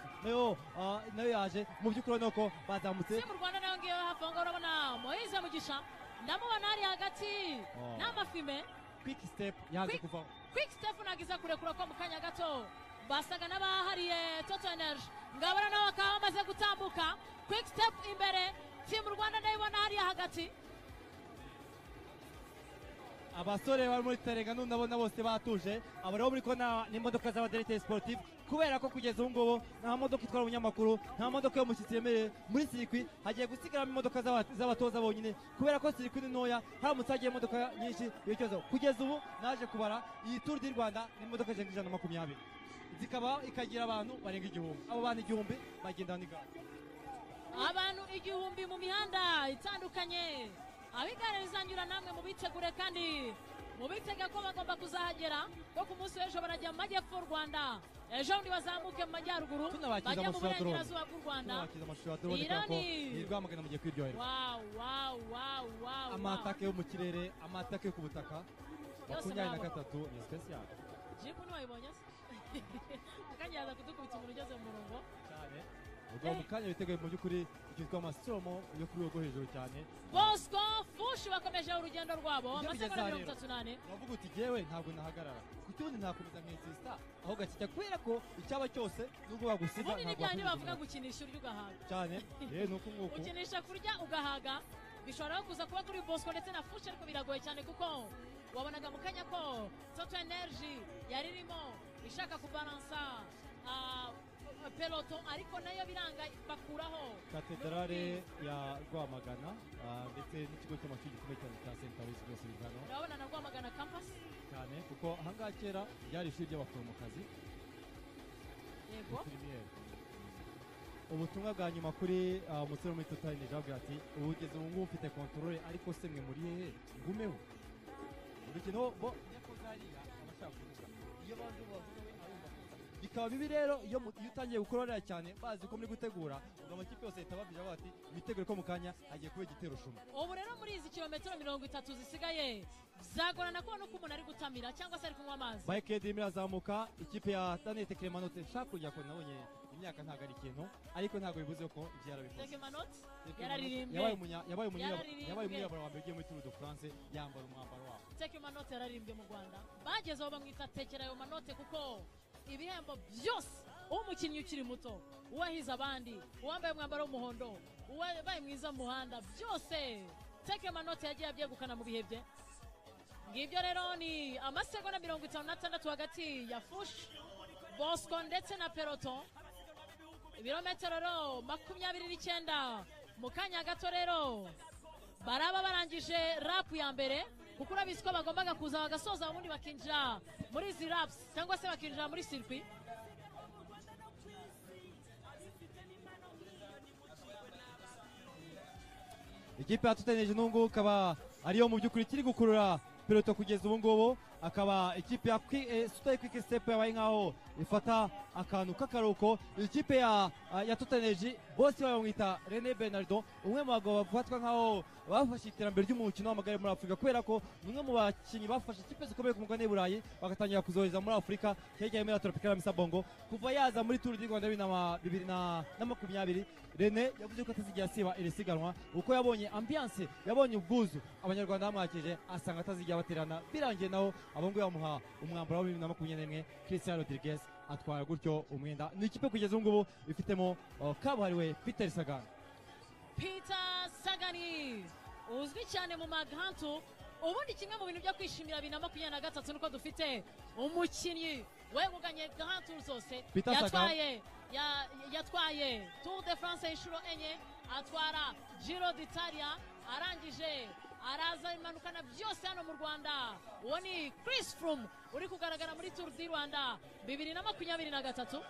nayo yaje. Mu by'ukuri urabona ko bazamutse. Si mu Rwanda nayo ngiyo hafi aho ngaho, urabona Moise Mugisha, ndamubona ari hagati. Oh. N'amafime. Quick Step yaje kuvaho. Quick Step ntabwo iza kurekura ko mu kanya gato basaga n'abahariye Total Energy. Ngabona nabo bakaba bamaze gutambuka, Quick Step imbere, Team Rwanda ndayibona hariya hagati. Abasore bari muri Terenga ndabona bose batuje. Aba rero muri kubona n'imodoka z'aba directeur sportif, kubera ko kugeza ubu ngubu nta modoka itwara umunyamakuru, nta modoka y'umushyitsi yemerewe muri circuit. Hagiye gusigaramo imodoka z'abatoza bonyine, kubera ko circuit ni ntoya. Haramutse hagiye imodoka nyinshi iyo kibazo. Kugeza ubu naje kubara, iyi Tour du Rwanda ni imodoka zirenga 120, zikaba ikagira abantu barenga 1000. Abo bantu 1000 bagenda n'igare. Abantu 1000 mu mihanda itandukanye aho igare rizanyura, namwe mubitegure kandi mubitege ko bagomba kuzahagera, ko ku munsi w'ejo barajya mu majyepfo y'u Rwanda, ejo bundi bazamuke mu majyaruguru, Tunabakiza bajya mu amashusho ya drone. burengerazuba bw'u Rwanda. Tunabakiza amashusho ya drone, kubera ko ni Rwamagana mugiye kwiryoherwa. Wow. Amatake yo mu kirere, amatake yo ku butaka. Yose makumyabiri na murabona. gatatu ni special. Jibu ntiwayibonye se? Mukanya yaza kudukubita umuntu ugeze mu murongo. Cyane, ubwo mu kanya biteguye mu by'ukuri icyitwa amasomo yo kuri rwego rwo hejuru cyane. Bosco, Fushi bakomeje urugendo rwabo. Ibyo Amasegonda bigeze aha mirongo rero. itatu n'ane. Uravuga uti jyewe ntabwo nahagarara, kuki ubundi ntakomeza nk'insista aho gakijya, kubera ko icyaba cyose nubwo bagusiga Ubundi ni ntabwo bya bindi wakwinjiza. bavuga gukinisha urya ugahaga. Cyane, ni uku nguku. Ukinisha kurya ugahaga, bishobora no kuza kuba kuri Bosco ndetse na Fushi, ariko biragoye cyane kuko wabonaga mu kanya ko Total Energy yari irimo ishaka kubalansa peloton, ariko nayo biranga bakuraho. Katedrale ya Rwamagana, ndetse n'ikigo cy'amashuri gikomeye cyane cya Saint Aloys, byose biri hano. Urabona na Rwamagana campus. Cyane, kuko ahangaha kera ryari ishuri ry'abaforomokazi. Infirmière. Ubutumwa bwa nyuma kuri umusore wo muri Total Energy, avuga ati ubu ugeze ubu ngubu mfite contrôle, ariko se mwe muri hehe ngumeho urukino? Bo yakoze hariya aba ashaka kuvuga, iyo banze bavuga we arumva ko Bikaba bibi rero iyo utangiye gukorora cyane bazi ko muri gutegura, ubwo amakipe yose ahita babwira bati mwitegure ko mu kanya hagiye kuba igitero shuma. Ubu rero muri izi kilometero 30 zisigaye byagorana kubona uko umuntu ari gutamira cyangwa se ari kunywa amazi. Bike irimo irazamuka, ikipe ya Daniel Teklehaimanot, nshaka kujya ko nabonye imyaka ntabwo ari ikintu, ariko ntabwo bivuze ko ibyo yarabikoze. Teklehaimanot yararirimbwe. Yabaye umwirabura wa mbere ugiye muri Tour de France yambara umwambaro wabo. Teklehaimanot yararirimbwe mu Rwanda, bageze aho bamwita tekera ayo manote, kuko ibihembo byose umukinnyi ukiri muto, uwahize abandi, uwambaye umwambaro w'umuhondo, uwabaye mwiza mu muhanda, byose Teklehaimanot yagiye abyegukana mu bihe bye. Ngibyo rero ni amasegonda 56 hagati ya Fuchs, Bosco ndetse na peloton. Ibirometero rero 29 mu kanya gato rero baraba barangije lap ya mbere, kuko urabizi ko bagombaga kuza bagasoza ubundi bakinjira muri izi laps cyangwa se bakinjira muri circuit. Ikipe ya Total Energy n'ubu ngubu ikaba ariyo mu by'ukuri kiri gukurura peloton kugeza ubu ngubu, akaba ikipe ya Total Quick Step yabaye nkaho ifata akantu k'akaruhuko. Ikipe ya Total Energy bose bamwita René Bernardo, umwe mu bagabo bafatwa nkaho bafashe iterambere ry'umukino w'amagare muri Afurika, kubera ko ni umwe mu bakinnyi bafashe ikipe zikomeye ku mugabane w'i Burayi bagatangira kuzohereza muri Afurika, cyane cyane muri Tropical Misa Bongo. Kuva yaza muri Tour du Rwanda 2020, René yavuze ko atazigera asiba iri siganwa, kuko yabonye ambiance, yabonye ubwuzu abanyarwanda bamwakije, asanga atazigera baterana. Birangiye naho abo ngabo bamuha umwambaro wa 2021, Christian Rodriguez atwara gutyo umwenda. Ni ikipe kugeza ubu ngubu ifitemo kabuhariwe Peter Sagan. Peter Sagan uzwi cyane mu magantu. Ubundi kimwe mu bintu byo kwishimira 2023 nuko dufite umukinnyi wegukanye Grand Tour zose, yatwaye Tour de France inshuro 4, atwara Giro d'Italia, arangije araza imanukana byose hano mu Rwanda. Uwo ni Chris Froome uri kugaragara muri Tour du Rwanda 2023.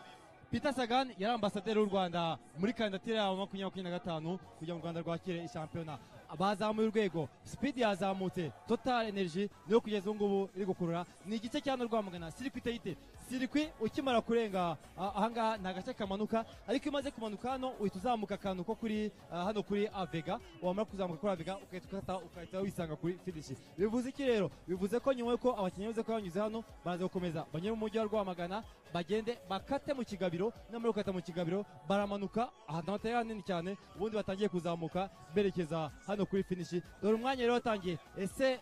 Peter Sagan yari ambasaderi w'u Rwanda muri kandidatire ya 2025 kugira ngo u Rwanda rwakire ishampiyona. Bazamuye urwego, speed yazamutse, Total Energy niyo kugeza ubu ngubu iri gukurura. Ni igice cya Rwamagana circuit iteye circuit, ukimara kurenga ahangaha ni agace kamanuka, ariko iyo umaze kumanuka hano uhita uzamuka akantu ko kuri hano kuri Avega, wamara kuzamuka kuri Avega ugahita ukata ugahita wisanga kuri finish. Bivuze iki rero? Bivuze ko nyuma yuko abakinnyi baze ko banyuze hano baraza gukomeza banyure mu mujyi wa Rwamagana, bagende bakate mu Kigabiro, namara gukata mu Kigabiro baramanuka ahantu hatari hanini cyane, ubundi batangiye kuzamuka berekeza hano kuri finish. Dore umwanya rero watangiye, ese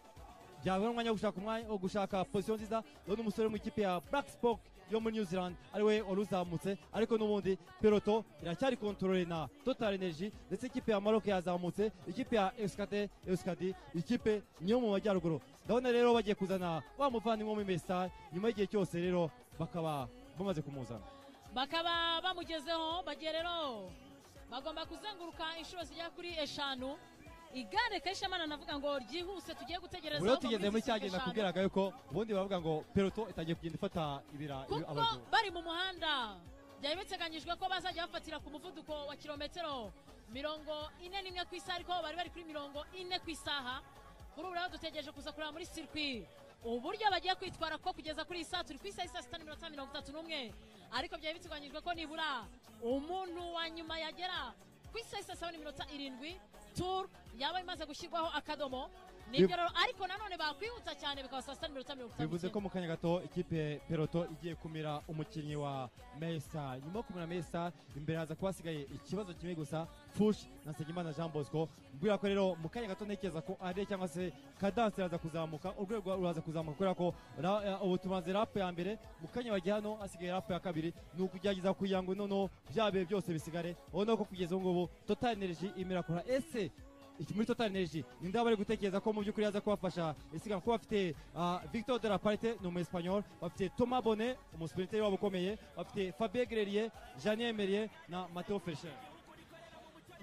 byaba umwanya wo gushaka umwanya wo gushaka position nziza. Dore umusore wo mu ikipe ya Black Spock yo muri New Zealand ariwe wari uzamutse, ariko n'ubundi peloton iracyari contrôlée na Total Energy, ndetse ikipe ya Maroc yazamutse, ikipe ya Euskadi, ikipe niyo mu majyaruguru. Ndabona rero bagiye kuzana wa muvandimwe wo muri Mesa nyuma y'igihe cyose rero bakaba bamaze kumuzana, bakaba bamugezeho. Bagiye rero bagomba kuzenguruka inshuro zigera kuri 5. Igare Kayishamana navuga ngo ryihuse, tugiye gutegereza. Rero tugeze muri cya gihe nakubwiraga yuko ubundi baravuga ngo peloton itangiye kugenda ifata ibira kuko bari mu muhanda. Byari biteganyijwe ko bazajya bafatira ku muvuduko wa kilometero 41 ku isaha, ariko bari bari kuri 40 ku isaha. Kuri ubu rero dutegereje kuza kureba muri circuit uburyo bagiye kwitwara, ko kugeza kuri iyi saa turi ku isaha saa 6:31, ariko byari biteganyijwe ko nibura umuntu wa nyuma yagera ku isaha saa 7:07 Tour yaba imaze gushyirwaho akadomo. Nibyo rero, ariko nanone bakwihuta cyane bikaba saa 6:50. Bivuze ko mu kanya gato ikipe peloton igiye kumira umukinnyi wa Mesa. Nyuma yo kumira Mesa, imbere haza kuba hasigaye ikibazo kimwe gusa, Fuchs na Nsengimana Jean Bosco. Mbwira ko rero mu kanya gato ntekereza ko ari cyangwa se cadence iraza kuzamuka, urwego ruraza kuzamuka, kubera ko ubu tumaze lap ya mbere, mu kanya bagiye hano hasigaye lap ya kabiri. Ni ukugerageza kugira ngo noneho bya bihe byose bisigare. Ubona ko kugeza ubu ngubu Total Energy imirakora. Ese iki muri Total Energy ninde bari gutekereza ko mu by'ukuri yaza kubafasha isiganwa? Kuba bafite Victor de la Parte ni umu Espagnol, bafite Thomas Bonnet umusprinter wabo ukomeye, bafite Fabien Grelier, Janien Merlier na Matteo Fercher.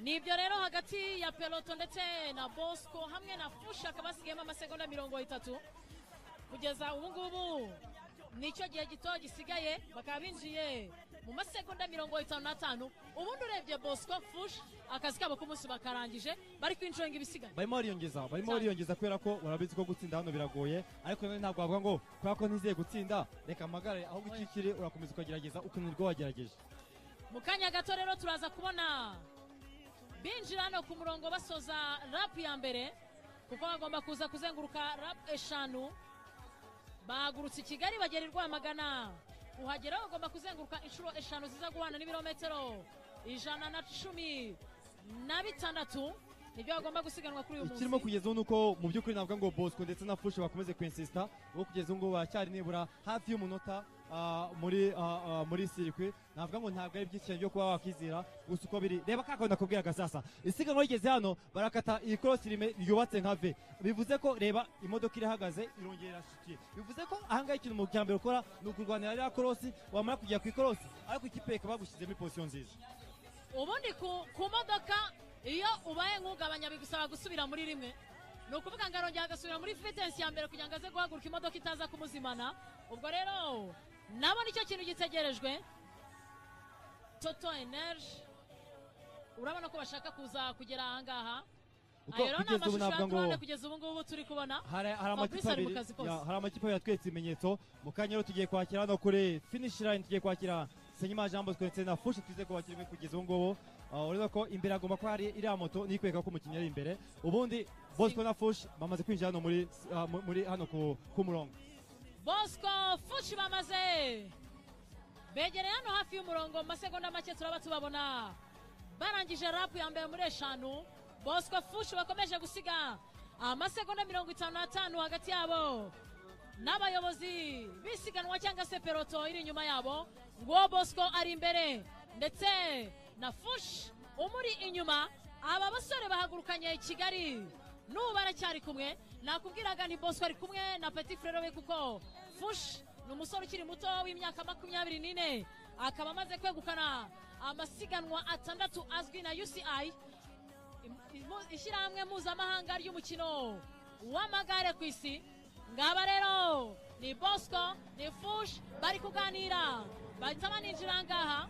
Nibyo rero hagati ya peloton ndetse na Bosco hamwe na Fuchs akaba hasigayemo amasegonda 30 kugeza ubu ngubu, nicyo gihe gito gisigaye. Bakaba binjiye mu masegonda 55. Ubundi urebye Bosco, Fuchs, akazi kabo k'umunsi bakarangije, bari kwinjoyinga ibisigaye. Barimo bariyongeza, barimo Cyane. bariyongeza kubera ko barabizi ko gutsinda hano biragoye, ariko nanone ntabwo bavuga ngo kubera ko ntizeye gutsinda reka mpagare, ahubwo Oya. icyo kiri urakomeza ukagerageza ukananirwa wagerageje. Mu kanya gato rero turaza kubona binjira hano ku murongo basoza lap ya mbere, kuko bagomba kuza kuzenguruka lap 5. Bahagurutse i Kigali bagera i Rwamagana, uhagera bagomba kuzenguruka inshuro 5 ziza guhana n'ibirometero 116, nibyo bagomba gusiganwa kuri uyu Ikirimo munsi. kugeza ubu nuko mu by'ukuri navuga ngo Bosco ndetse na Fuchs bakomeze kwinsista, kuko kugeza ubu ngubu baracyari nibura hafi y'umunota muri circuit. Navuga ngo ntabwo ari byinshi cyane byo kuba wakizira, gusa uko biri, reba ka kantu nakubwiraga. Sasa isiganwa rigeze hano, barakata iyi cross yubatse nka V, bivuze ko reba imodoka irahagaze irongera irashikiye, bivuze ko ahangaha ikintu mu cya mbere ukora ni ukurwanira ririya cross. Wamara kugera ku ikorosi, ariko ikipe ikaba bagushyizemo position nziza. Ubundi ku modoka iyo ubaye nk'ugabanya bigusaba gusubira muri rimwe, ni ukuvuga ngo arongera agasubira muri vitesse ya mbere kugira ngo aze guhaguruka imodoka itaza kumuzimana. Ubwo rero nabo nicyo kintu gitegerejwe. Total Energy, urabona ko bashaka kuza kugera ahangaha. Uko Ayo rero ni kugeza ubu amashusho ya navuga ngo drone kugeza ubu ngubu turi kubona. hari amakipe Fabrice ari mu abiri kazi kose. Ya, hari amakipe abiri yatweretse ibimenyetso. Mu kanya rero tugiye kwakira hano kuri finish line, tugiye kwakira Nsengimana Jean Bosco ndetse na Fuchs. Tuze kubakira imwe kugeza ubu ngubu. Urabona ko imbere hagomba kuba hari iriya moto niyo ikwereka ko umukinnyi ari imbere. Ubundi Bosco na Fuchs bamaze kwinjira hano muri hano ku murongo. Bosco, Fuchs bamaze begereye hano hafi y'umurongo, mu masegonda make turaba tubabona barangije lap ya mbere muri 5. Bosco, Fuchs bakomeje gusiga amasegonda 55 hagati yabo n'abayobozi b'isiganwa cyangwa se peloton iri inyuma yabo. Ngo Bosco ari imbere ndetse na Fuchs umuri inyuma. Aba basore bahagurukanye i Kigali, n'ubu baracyari kumwe. Nakubwiraga nti Bosco ari kumwe na petit frère we, kuko Fuchs ni umusore ukiri muto w'imyaka 24, akaba amaze kwegukana amasiganwa 6 azwi na UCI, ishyirahamwe mpuzamahanga ry'umukino w'amagare ku isi. Ngaba rero ni Bosco, ni Fuchs, bari kuganira, bahita baninjira ngaha.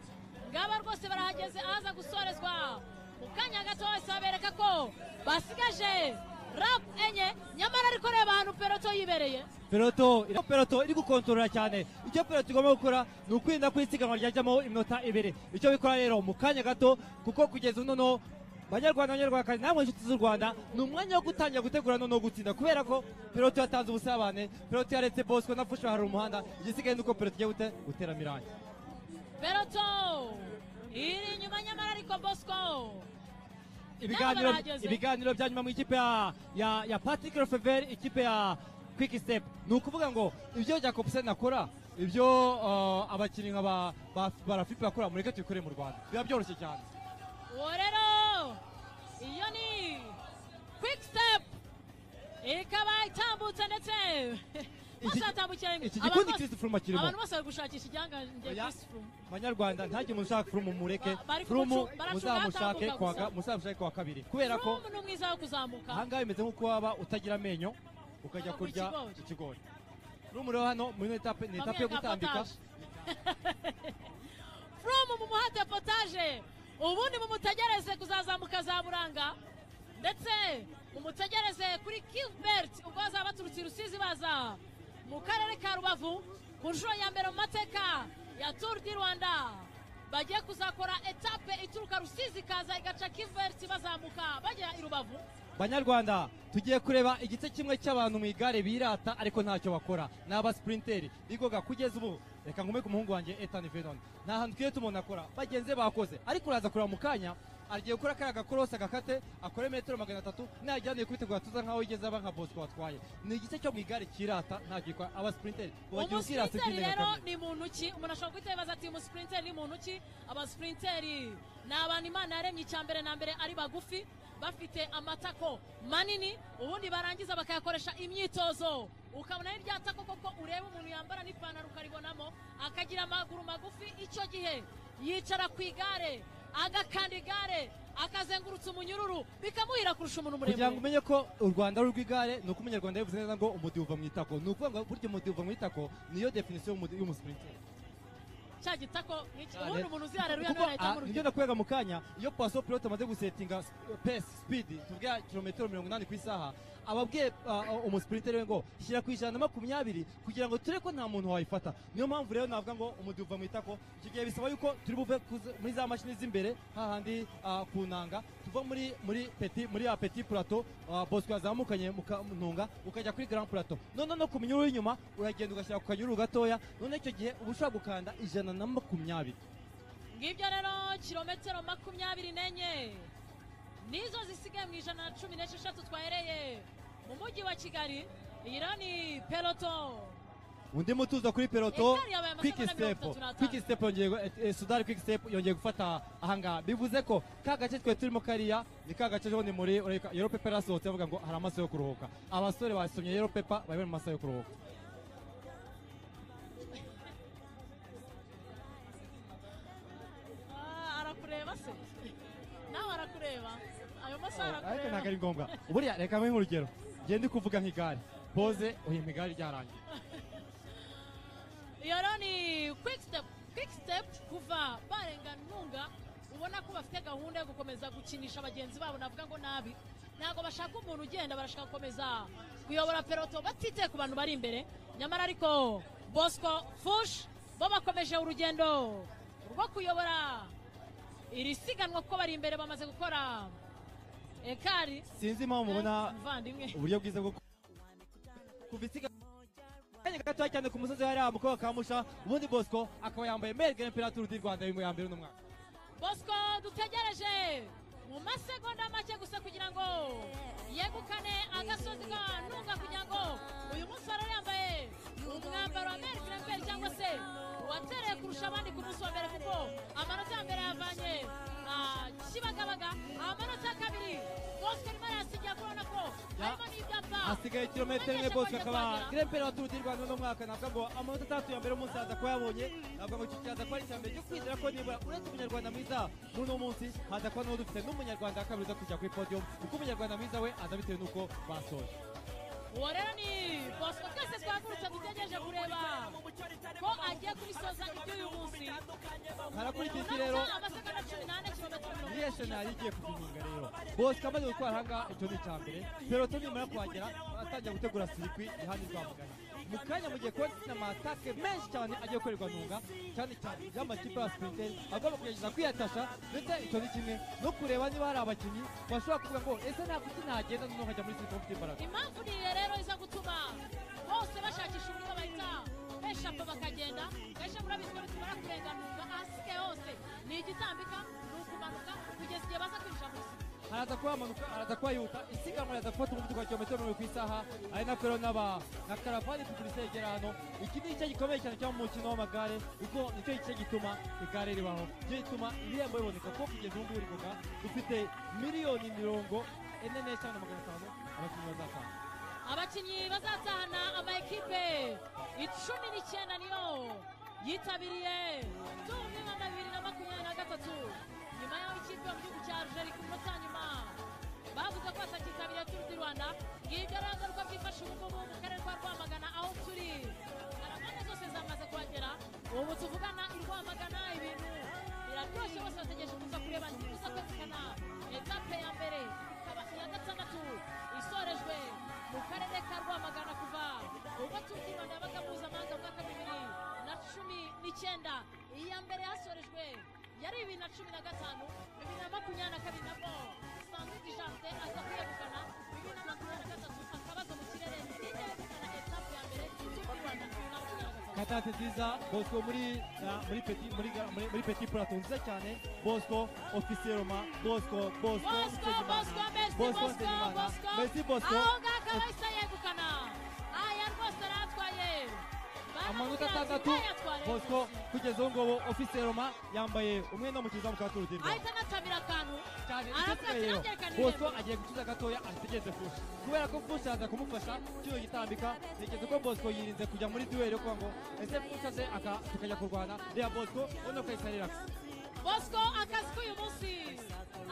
Ngaba rwose barahageze ahaza gusorezwa mu kanya gato. Wese babereka ko basigaje lap 4, nyamara ariko reba ahantu peloton yibereye. Peloton iri gukontorora cyane. Icyo peloton igomba gukora ni ukwirinda ko isiganwa ryajyamo iminota 2. Icyo bikora rero mu kanya gato, kuko kugeza ubu noneho, banyarwanda, banyarwandakazi, namwe inshuti z'u Rwanda, ni umwanya wo gutangira gutegura noneho gutsinda, kubera ko peloton yatanze ubusabane, peloton yaretse Bosco na Fuchs hari umuhanda. Igisigaye ni uko peloton igiye guteramo irangi. Peloton iri inyuma, nyamara ariko Bosco Ibiganiro barahageze. Ibiganiro bya nyuma mu ikipe ya Patrick Lefevere, ikipe ya Quick Step, ni ukuvuga ngo ibyo Jacobsen akora, ibyo abakinnyi nka ba Alaphilippe bakora, mureke tubikore mu Rwanda, biba byoroshye cyane. Uwo rero iyo ni Quick Step, ikaba itambutse ndetse bose batambukira rimwe. Iki Abantu gikundi bose- Chris Froome akirimo. Abantu bose bari gushakisha igihangange Oya. Chris Froome. Banyarwanda, ntagire umuntu ushaka Froome, mureke. Bari Froome baracunga muzamushake atambuka kuwa gusa. Muzamushake kuwa kabiri, kubera ko Froome ni umwiza wo kuzamuka. Ahangaha bimeze nk'uko waba utagira amenyo ukajya Ukagura kurya ikigori. Ikigori. Froome rero hano muri ino étape ni étape yo Bamwereka gutambika. potage. Froome mumuhate potage, ubundi mumutegereze kuzazamuka za Buranga, ndetse mumutegereze kuri Kivbert ubwo bazaba baturutse i Rusizi baza mu karere ka Rubavu ku nshuro ya mbere mu mateka ya Tour du Rwanda. Bagiye kuzakora étape ituruka Rusizi ikaza igaca Kivbert, bazamuka bajya i Rubavu. Banyarwanda, tugiye kureba igice kimwe cy'abantu mu igare birata ariko ntacyo bakora, ni abasprinteri bigoga. Kugeza ubu reka ngume ku muhungu wanjye Ethan Venon, nta hantu twiye tumubona akora, bagenzi be bakoze, ariko uraza kureba mu kanya agiye gukora kariya gakorosi, agakate akore metero 300, najyaniye kubitegura tuza nkaho yigeze aba nka Bosco watwaye. Ni igice cyo mu igare kirata ntacyo gikora, abasprinteri bagira ubwirasi Umusprinteri rero bw'indengakamere. Ni muntu ki? Umuntu ashobora guhita yibaza ati: "Umusprinteri ni muntu ki?" Abasprinteri ni abantu Imana yaremye, icya mbere na mbere ari bagufi, bafite amatako manini, ubundi barangiza bakayakoresha imyitozo, ukabona ari rya tako koko ureba umuntu yambara n'ipantaro ukaribonamo, akagira amaguru magufi. Icyo gihe yicara ku igare, agakanda igare, akazengurutsa umunyururu, bikamuhira kurusha umuntu Kugira ngo muremure. umenye ko u Rwanda ari urw'igare, ni uko umunyarwanda yabivuze neza ngo umudiho uva mu itako. Ni ukuvuga ngo burya umudiho uva mu itako niyo définition y'umusprinteri. Cya gitako ubundi umuntu uzi hareruya niwe yahita Nibyo amurugero. Nakubwiraga mu kanya, iyo poisson pilote amaze gusetinga pace, speed, tuvuge kilometero 80 ku isaha, ababwiye umusprinter we ngo shyira ku 120 kugira ngo turebe ko nta muntu wayifata. Niyo mpamvu rero navuga ngo umudiho uva mu itako. Icyo gihe bisaba yuko turi buve muri za mashini z'imbere hahandi ku nanga, tuva muri petit, muri ya petit plateau Bosco yazamukanye mu Ntunga, ukajya kuri grand plateau. None no ku minyururu y'inyuma uragenda ugashyira ku kanyururu gatoya. None icyo gihe uba ushobora gukanda 120. Ngibyo rero, kilometero 24 nizo zisigaye mu 116 twahereye mu mujyi wa Kigali. Iyi rero ni peloton. Undi mutuzo kuri peloton. Écart yabaye Quick amasegonda Step. 35. Quick Step yongeye Soudal Quick Step yongeye gufata ahangaha, bivuze ko ka gace twe turimo kariya ni ka gace ejo ni muri ureka yellow paper yasohotse bavuga ngo hari amasaha yo kuruhuka. Abasore basomye yellow paper, bari mu masaha yo kuruhuka. Ah, arakureba se? Nawe arakureba ayo masaha? Ariko Arakureba. Ntabwo ari ngombwa. Buriya reka nguhe nk'urugero, ngende kuvuga nk'igare pose, uhimpa igare ryarangiye. Iyo rero ni Quick Step. Quick Step kuva barenga Ntunga, ubona ko bafite gahunda yo gukomeza gukinisha bagenzi babo. Navuga ngo nabi, ntabwo bashaka umuntu ugenda, barashaka gukomeza kuyobora peloton batitaye ku bantu bari imbere. Nyamara ariko Bosco Fush bo bakomeje urugendo rwo kuyobora iri siganwa kuko bari imbere, bamaze gukora écart. Sinzi impamvu mubona Muvandimwe. uburyo bwiza bwo kuva isiga kanya gatoya cyane ku musozi hariya mukobwa kamusha. Ubundi Bosco akaba yambaye meilleur grimpeur Tour du Rwanda ya mbere uno mwaka. Bosco dutegereje mu masegonda make gusa kugira ngo yegukane agasozi ka Ntunga, kugira ngo uyu munsi wari yambaye umwambaro wa meilleur grimpeur cyangwa se watereye kurusha abandi ku munsi wa mbere, kuko amanota ya mbere yavanye Kibagabaga, amanota ya kabiri Bosco arimo arayasigira, kubona ko harimo n'ibyapa. Hasigaye kilometero 1, Bosco akaba grimpeur wa Tour du Rwanda uno mwaka. Navuga ngo amanota atatu ya mbere umunsi aza kuba yabonye. Navuga ngo iki kiraza kuba ari icya mbere cyo kwizera ko nibura uretse umunyarwanda mwiza muri uno munsi, haza kuba n'uwo dufite n'umunyarwanda wa kabiri uza kujya kuri podium, kuko umunyarwanda mwiza we aza bitewe n'uko basoje. Uwo rero ni Bosco twese twahagurutse dutegereje kureba ko agiye kubisoza iby'uyu munsi. Harakurikira iki rero? Amasegonda 14, kilometero 30. Niyo shenari igiye kubihinga rero. Bosco amaze gutwara ahangaha, icyo ni icya mbere. Peloton nimara kuhagera baratangira gutegura circuit ihandi Rwamagana. Mu kanya mugiye kubona ama attaques menshi cyane agiye gukorerwa Ntunga, cyane cyane y'amakipe ya sprinter agomba kugerageza kwiyatasha. Ndetse icyo ni kimwe no kureba niba hari abakinnyi bashobora kuvuga ngo ese nta kuki ntagenda noneho nkajya muri circuit mfite imbaraga. Impamvu ni iyo rero iza gutuma bose bashakisha uburyo bahita beshapa bakagenda. Kenshi murabizi ko nitumara kurenganurwa, ahasigaye hose ni igitambika, ni ukumanuka kugeza igihe baza kwinjira muri circuit. Haraza kuba hamanuka, haraza kuba yihuta, isiganwa riraza gufata umuvuduko wa kilometero 40 ku isaha, ari nako rero n'aba na caravane publicité igera hano. Iki ni igice gikomeye cyane cyo mu mukino w'amagare, kuko nicyo gice gituma igare ribaho, nicyo gituma ibihembo biboneka, kuko kugeza ubu ngubu rivuga dufite 45,500,000 abakinnyi bazatanga. Abakinnyi bazatahana ama ekipe 19 niyo yitabiriye Tour du Rwanda 2023, nyuma y'aho ikipe yo mu gihugu cya Algeria ku munota wa nyuma bavuze ko batakitabiriye Tour du Rwanda. Ngibyo rero ngaruka byifashe ubu ngubu mu karere ka Rwamagana aho turi. Caravane zose zamaze kuhagera ubu tuvugana i Rwamagana. Ibintu biraryoshye, bose bategereje kuza kureba niba kwegukana étape ya mbere, ikaba iya gatandatu isorejwe mu karere ka Rwamagana kuva ubwo Tour du Rwanda yabaga mpuzamahanga mu mwaka 2019. Iya mbere yasorejwe yari 2015. 2022 nabwo Sandy Desjardins aza kwiyegukana. 2023 akabazo mu kirere, ninde yegukana étape ya mbere Tour du Rwanda 2023? Katate nziza Bosco muri muri petit muri petit plateau nziza cyane. Bosco officiellement, Bosco, Bosco. Bosco, Bosco, merci. Bosco Bosco. Nsengimana. Bosco. Merci Bosco. Aho ngaho akaba ahise yegukana aya rwose, aratwaye. Amanota atandatu Bosco kugeza ubu ngubu officiellement yambaye umwenda w'umukinnyi wa Tour du Rwanda. Ahita anatamira akantu. Cyane. Aravuga ati, Igisigaye rero, "Nanjye reka Bosco nirebe." agiye gutuza gatoya ategereze Fushi, kubera ko Fushi aza kumufasha kino gitambika. Ntekereza ko Bosco yirinze kujya muri duel yo kuvuga ngo ese Fushi aze tukajya kurwana. Reba Bosco, ubona ko ahise relax. Bosco akazi k'uyu munsi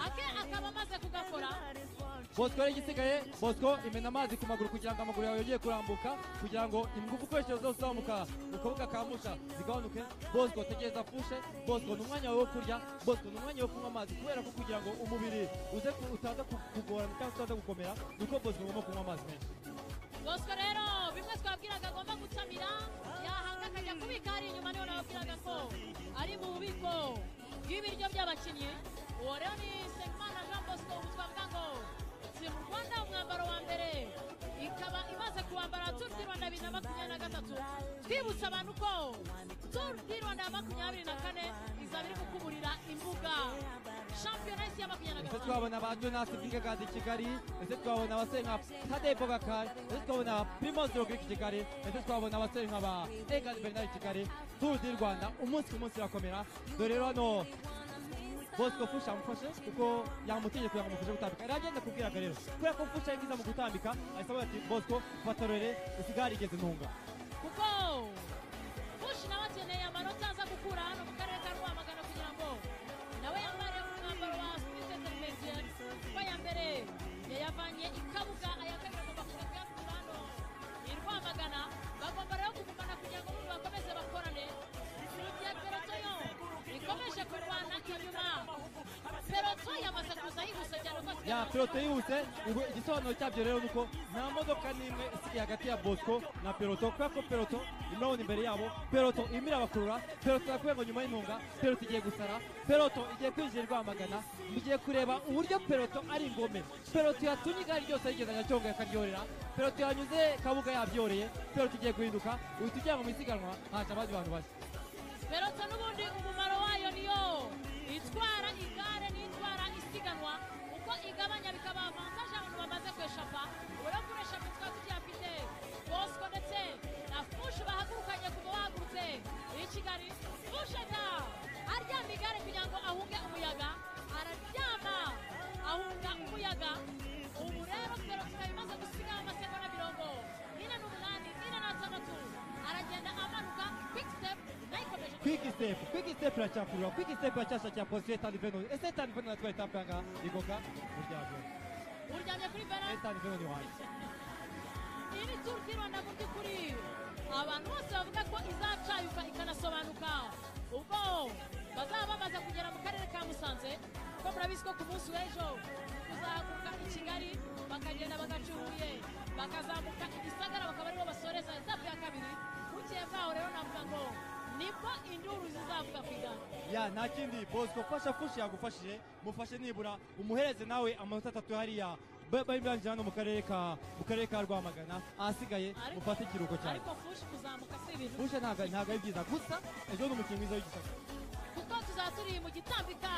ake akaba amaze kugakora. Bosco rero igisigaye, Bosco, imena amazi ku maguru kugira ngo amaguru yawe yongere kurambuka, kugira ngo ingufu ukoresheje zose uzamuka mu kabuga ka Musha zigabanuke. Bosco, tegereza Fushe. Bosco, ni umwanya wawe wo kurya. Bosco, ni umwanya wo kunywa amazi, kubera ko kugira ngo umubiri uze utaza kugorana cyangwa utaza gukomera, nuko Bosco ugomba kunywa amazi menshi. Bosco rero bimwe twabwiraga agomba gutamira, yahanga akajya kubika hari inyuma, niho nababwiraga ko ari mu bubiko bw'ibiryo by'abakinnyi. Uwo rero ni Nsengimana Jean Bosco. Ubu twavuga ngo si mu Rwanda umwambaro wa mbere ikaba imaze kuwambara Tour du Rwanda 2023. Twibutsa abantu ko Tour du Rwanda ya 24 izaba iri gukuburira imbuga shampiyona y'isi ya makumyabiri na Ese gatanu. twabona ba Jonas Vingegaard i Kigali? Ese twabona abasore nka Tadej Pogacar? Ese twabona Primoz Roglic i Kigali? Ese twabona abasore nka ba Egan Bernal i Kigali? Tour du Rwanda umunsi ku munsi irakomera. Dore rero hano Bosco, Fusha amufashe kuko yamutinye kugira ngo amufashe gutambika. Yari agenda kubwiraga rero, kubera ko Fusha yagize mu gutambika, ahise avuga ati: "Bosco, fata rore, usigare igeze ntunga." Kuko Fushi nawe akeneye amanota aza gukura hano mu karere ka Rwamagana kugira ngo nawe yambare umwambaro wa sprint intermédiaire, kuko aya mbere yayavanye i Kabuga, aya kabiri agomba kuza kuyakura hano i Rwamagana. Bagomba rero kugumana kugira ngo ubundi bakomeze bakorane, mu gihe peloton yo ikomeje kurwana inyuma. Peloton yamaze kuza yihuse cyane uko asigaye. Ya, peloton yihuse. Ubwo igisobanuro cyabyo rero nuko nta modoka n'imwe isigaye hagati ya Bosco na peloton, kubera ko peloton imurabona imbere yabo, peloton irimo irabakurura. Peloton irakubwira ngo nyuma y'intunga peloton igiye gusara, peloton igiye kwinjira i Rwamagana. Mugiye kureba uburyo peloton ari ingome. Peloton yatumye igare ryose rigeza Nyacyonga yakaryorera, peloton yanyuze Kabuga yabyoreye, peloton igiye guhinduka. Uhita ujya mu isiganwa haje abandi bantu bashya. Peloton n'ubundi umumaro wayo niyo itwara igare n'itwara isiganwa, uko igabanya bikaba avantage abantu bamaze kweshapa. Ubu rero kuri échappée twaba tucyafite Bosco ndetse na Fushi bahagurukanye kuva bahagurutse i Kigali. Fushi da aryama igare kugira ngo ahunge umuyaga, araryama ahunga umuyaga. Ubu rero peloton ikaba imaze gusiga amasegonda 48, 46. Aragenda amanuka. Quick Step nayo ikomeje. Quick Step, Quick Step iracyakurura, Quick Step iracyashakira position Ethan Venon. Ese Ethan Venon atwaye étape yanga igoga uryamye? Uryamye kuri Venon. Ethan Venon wanjye. Iyi ni Tour du Rwanda mu by'ukuri abantu bose bavuga ko izacayuka ikanasobanuka ubwo bazaba bamaze kugera mu karere ka Musanze, kuko murabizi ko ku munsi w'ejo kuzahaguruka i Kigali, bakagenda bagaca i Huye, bakazamuka i Gisagara, bakaba aribo basoreza étape ya kabiri. Bukeye bwaho rero navuga ngo nibwo induru zizavuga ku igare. Ya, nta kindi. Bosco, fasha Fushi, yagufashije, mufashe nibura umuhereze nawe amanota 3 hariya bari barangije hano mu karere ka Rwamagana. Ahasigaye mufate ikiruhuko cyane. Ariko Fushi kuzamuka si ibintu. Fushi ntabwo ari byiza, gusa ejo ni umukinnyi mwiza w'Igisaka. Kuko tuzaba turi mu gitambika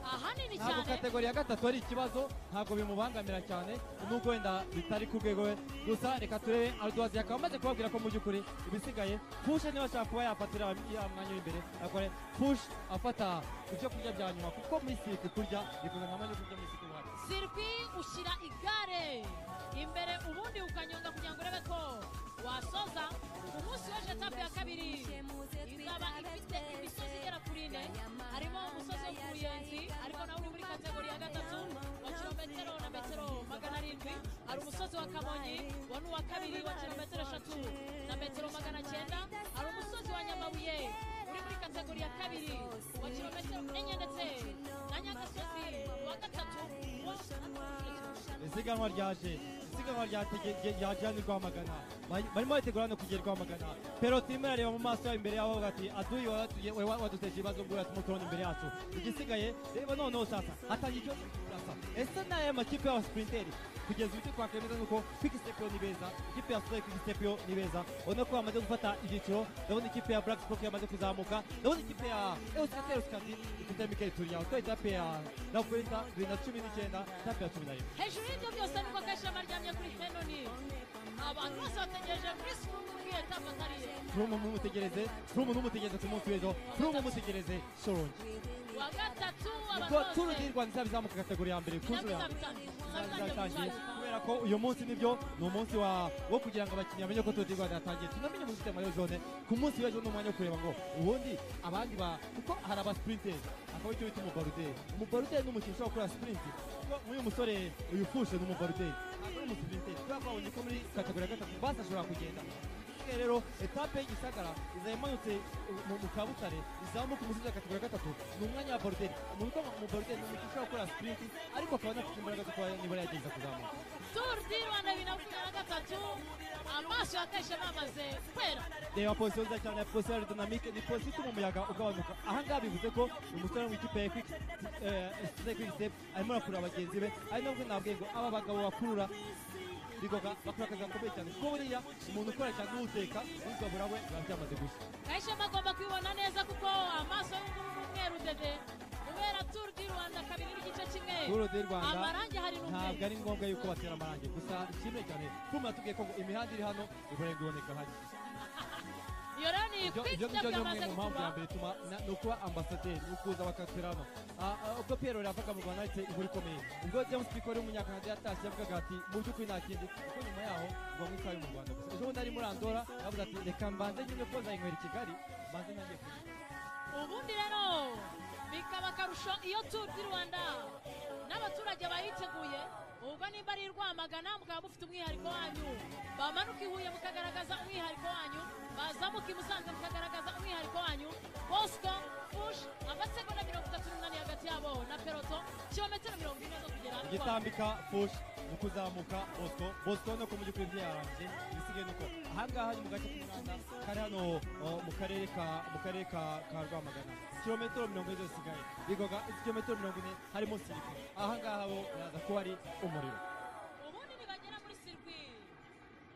ahanini Ntabwo cyane. catégorie ya gatatu ari ikibazo, ntabwo bimubangamira cyane, nubwo wenda bitari ku rwego we. Gusa reka turebe Ardoise akaba amaze kubabwira ko mu by'ukuri ibisigaye Fushe niba ashaka kuba yafatira ya mwanya w'imbere akore. Fush afata ibyo kurya bya nyuma, kuko muri circuit kurya bivuga nka mwanya wo kurya muri circuit uhari. Circuit ushyira igare imbere ubundi ukanyonga kugira ngo urebe ko wasoza. Ku munsi w'ejo étape ya kabiri izaba ifite imisozi igera kuri ine, harimo umusozi wo ku Ruyenzi, ariko nawe uri muri catégorie ya gatatu wa kilometero na metero 700. Hari umusozi wa Kamonyi, wa ni uwa kabiri, wa kilometero 3 na metero 900. Hari umusozi wa Nyamabuye uri muri catégorie ya kabiri wa kilometero 4, ndetse na Nyagasozi wa gatatu wa Isiganwa ryaje, isiganwa ryaje hano i Rwamagana. Barimo baritegura hano kugera i Rwamagana. Peloton irimo irareba mu maso yabo imbere yabo, bavuga ati: "Aduyi waduteje ibibazo, ngura turimo turabona imbere yacu." Igisigaye reba noneho sasa hatangiye ikibazo cy'urasa. Ese ni aya makipe y'abasprinteri? Kugeza ubu icyo twakwemeza ni uko Quick Step yo ni beza, ikipe ya Soleil Quick Step yo ni beza, ubona ko bamaze gufata ibyiciro. Ndabona ikipe ya Black Sport yamaze kuzamuka, ndabona ikipe ya Euskaltel Euskadi ifite Mikel Iturria utwaye étape ya La Vuelta 2019, étape ya 11. Hejuru y'ibyo byose nubwo Kashema aryamye kuri Henoni, abantu bose bategereje Chris Froome muri iyo étape atariye. Froome mumutegereze, Froome numutegereze ku munsi w'ejo, Froome mumutegereze Shyorongi. Wa gatatu abantu Kuko Tour bose du Rwanda izaba izamuka catégorie ya mbere ku nshuro ya mbere. Izaba Izatangiye itangiye. Kubera ko uyu munsi nibyo ni umunsi wo kugira ngo abakinnyi bamenye ko Tour du Rwanda yatangiye, tunamenye umuntu ufite maillot jaune. Ku munsi w'ejo ni umwanya wo kureba ngo ubundi abandi ba, kuko hari abasprinteri, hakaba Hakaba icyo bita umubaroudeur. Umubaroudeur ni umukinnyi ushobora gukora sprint, kuko nk'uyu musore uyu Fushe ni umubaroudeur, ntabwo ari umusprinter, kubera ko babonye ko muri catégorie ya gatatu basi ashobora kugenda. Isigaye rero étape y'Igisagara izaba imanutse mu Kabutare, izamuka umusozi wa catégorie ya gatatu. Ni umwanya wa baroudeur. Umuntu utwa umubaroudeur ni umukinnyi ushobora gukora sprint, ariko akaba anafite imbaraga zo kuba nibura yageza kuzamuka. Tour du Rwanda 2023, amaso ya Kayishema amaze kwera. Reba position nziza cyane ya position aérodynamique, ni position ituma umuyaga ugabanuka. Aha ngaha bivuze ko umusore wo mu ikipe ya Quick Step arimo arakurura bagenzi be, ari nabwo nabwiye ngo aba bagabo bakurura bigoga bakora akazi gakomeye cyane, kuko buriya umuntu ukora cyane n'uteka ugabura we biba byamaze gushya. Kayishema agomba kwibona neza, kuko amaso y'ubuguru n'umweru dede kubera Tour du Rwanda 2.1. Tour du Rwanda Amarangi hari ntabwo n'umweru. ari ngombwa yuko batera amarangi. Gusa nshimire cyane Fuma yatubwiye ko ngo imihanda iri hano iburenga iboneka hake. Iyo rero ni Ibyo Quick ibyo Step ngibyo ni yamaze imwe mu mpamvu ya gukurura. mbere ituma ni ukuba ambasaderi, ni ukuza bakatera hano. Ubwo Pierre yavaga mu Rwanda ndetse inkuru ikomeye, ubwo James Pico wari umunyakanada yatashye, yavugaga ati mu by'ukuri nta kindi, kuko nyuma yaho ngo anywe ikawa yo mu Rwanda. Gusa ejo bundi ari muri Andora yavuze ati reka mbanze nyine ko nzayinywera i Kigali, mbanze ntangiye kunywa. Ubundi rero bikaba akarusho iyo Tour du Rwanda n'abaturage bayiteguye. Ubwo nimba ari i Rwamagana mukaba mufite umwihariko wanyu, bamanuka i Huye mukagaragaza umwihariko wanyu, bazamuka i Musanze mukagaragaza umwihariko wanyu. Bosco Fush, amasegonda 38 hagati yabo na peloton, kilometero 40 zo kugera. Igitambika Fush, mu kuzamuka Bosco. Bosco no mu by'ukuri byarambye. Ibisigaye nuko ahangaha ni mu gace k'umuhanda kari hano mu karere ka Rwamagana, kilometero 40 zisigaye bigoga. Izi kilometero 40 harimo circuit, ahangaha bo biraza kuba ari umuriro. Ubundi nibagera muri circuit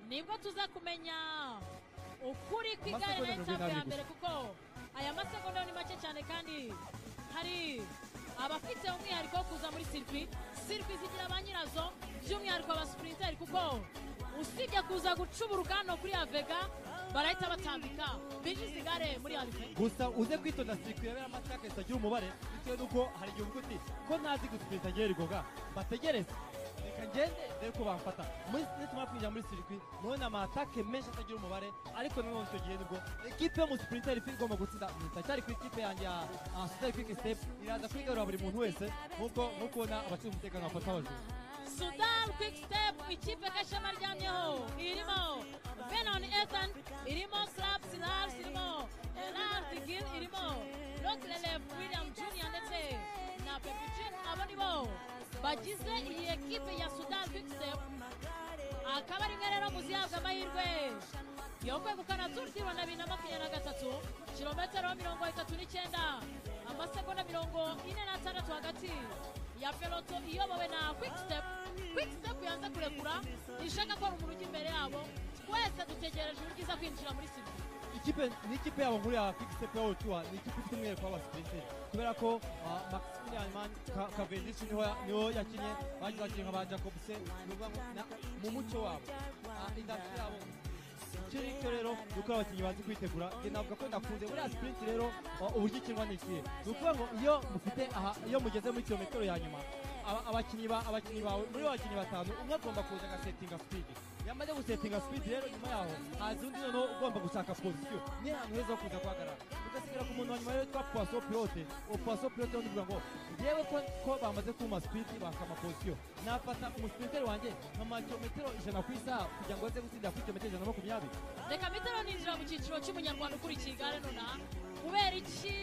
nibwo tuza kumenya ukuri kw'igare Amasegonda na étape 42 ya mbere, kuko aya masegonda ni make cyane, kandi hari abafite umwihariko wo kuza muri circuit. Circuit zigira ba nyirazo, by'umwihariko abasprinteri, kuko usibye kuza gucuburuka hano kuri Avega, barahita batambika binjiza igare muri arrivée. Gusa uze kwitonda, circuit yabera amataka zitagira umubare, bitewe n'uko hari igihe uvuga uti ko ntazi gusprinta ngewe rigoga, bategereze, reka ngende dore ko bamfata. Muri nitumara kwinjira muri circuit mubona amatake menshi atagira umubare, ariko nanone icyo gihe nibwo ekipe yo mu sprinter ifi igomba gutsinda. Ndacyari ku ikipe yanjye ya Soudal Quick Step, iraza kwigarura buri muntu wese, nk'uko ubona abashinzwe umutekano bafata abajura. Soudal Quick Step, ikipe Gashema aryamyeho, irimo Venon Ethan, irimo Slaps Lars, irimo Lars Gil, irimo Roklelev William Jr ndetse na Pepujin. Abo nibo bagize iyi ekipe ya Soudal Quick Step, akaba ari imwe rero mu zihabwa amahirwe yo kwegukana Tour du Rwanda 2023. Kilometero 39, amasegonda 46 hagati ya peloton iyobowe na Quick Step. Quick Step yanze kurekura, ishaka ko hari umuntu ujya imbere yabo. Twese dutegereje uburyo iza kwinjira muri circuit. Ikipe ni ikipe yabo nkuru ya Quick Step ya Otua, ni ikipe ifite umwihariko w'abasprinter, kubera ko Maximilian Mann Cavendish niho yakinye, bagize abakinnyi nka ba Jacobsen. Ni ukuvuga ngo mu muco wabo, industry yabo icyo cyo rero ni uko abakinnyi bazi kwitegura. Njye navuga ko ndakunze buriya sprint rero. Uburyo ikinwa ni ikihe? Ni ukuvuga ngo iyo mufite aha, iyo mugeze muri kilometero ya nyuma, abakinnyi bawe, muri bo bakinnyi batanu, umwe agomba kuza agasetinga speed. Yamaze gusetinga speed rero, nyuma yaho haza undi noneho ugomba gushaka position, ni ahantu heza ho kuza guhagarara, ugasigara ku muntu wa nyuma rero witwa poisson pilote. Uwo poisson pilote rero ni ukuvuga ngo yewe ko bamaze kuma speed bakama position, nafata umusprinter wanjye nkama kilometero 100 ku isaha kugira ngo aze gutsindira kuri kilometero 120. Reka mitero ninjira mu cyiciro cy'umunyarwanda ukurikiye igare nonaha. Kubera iki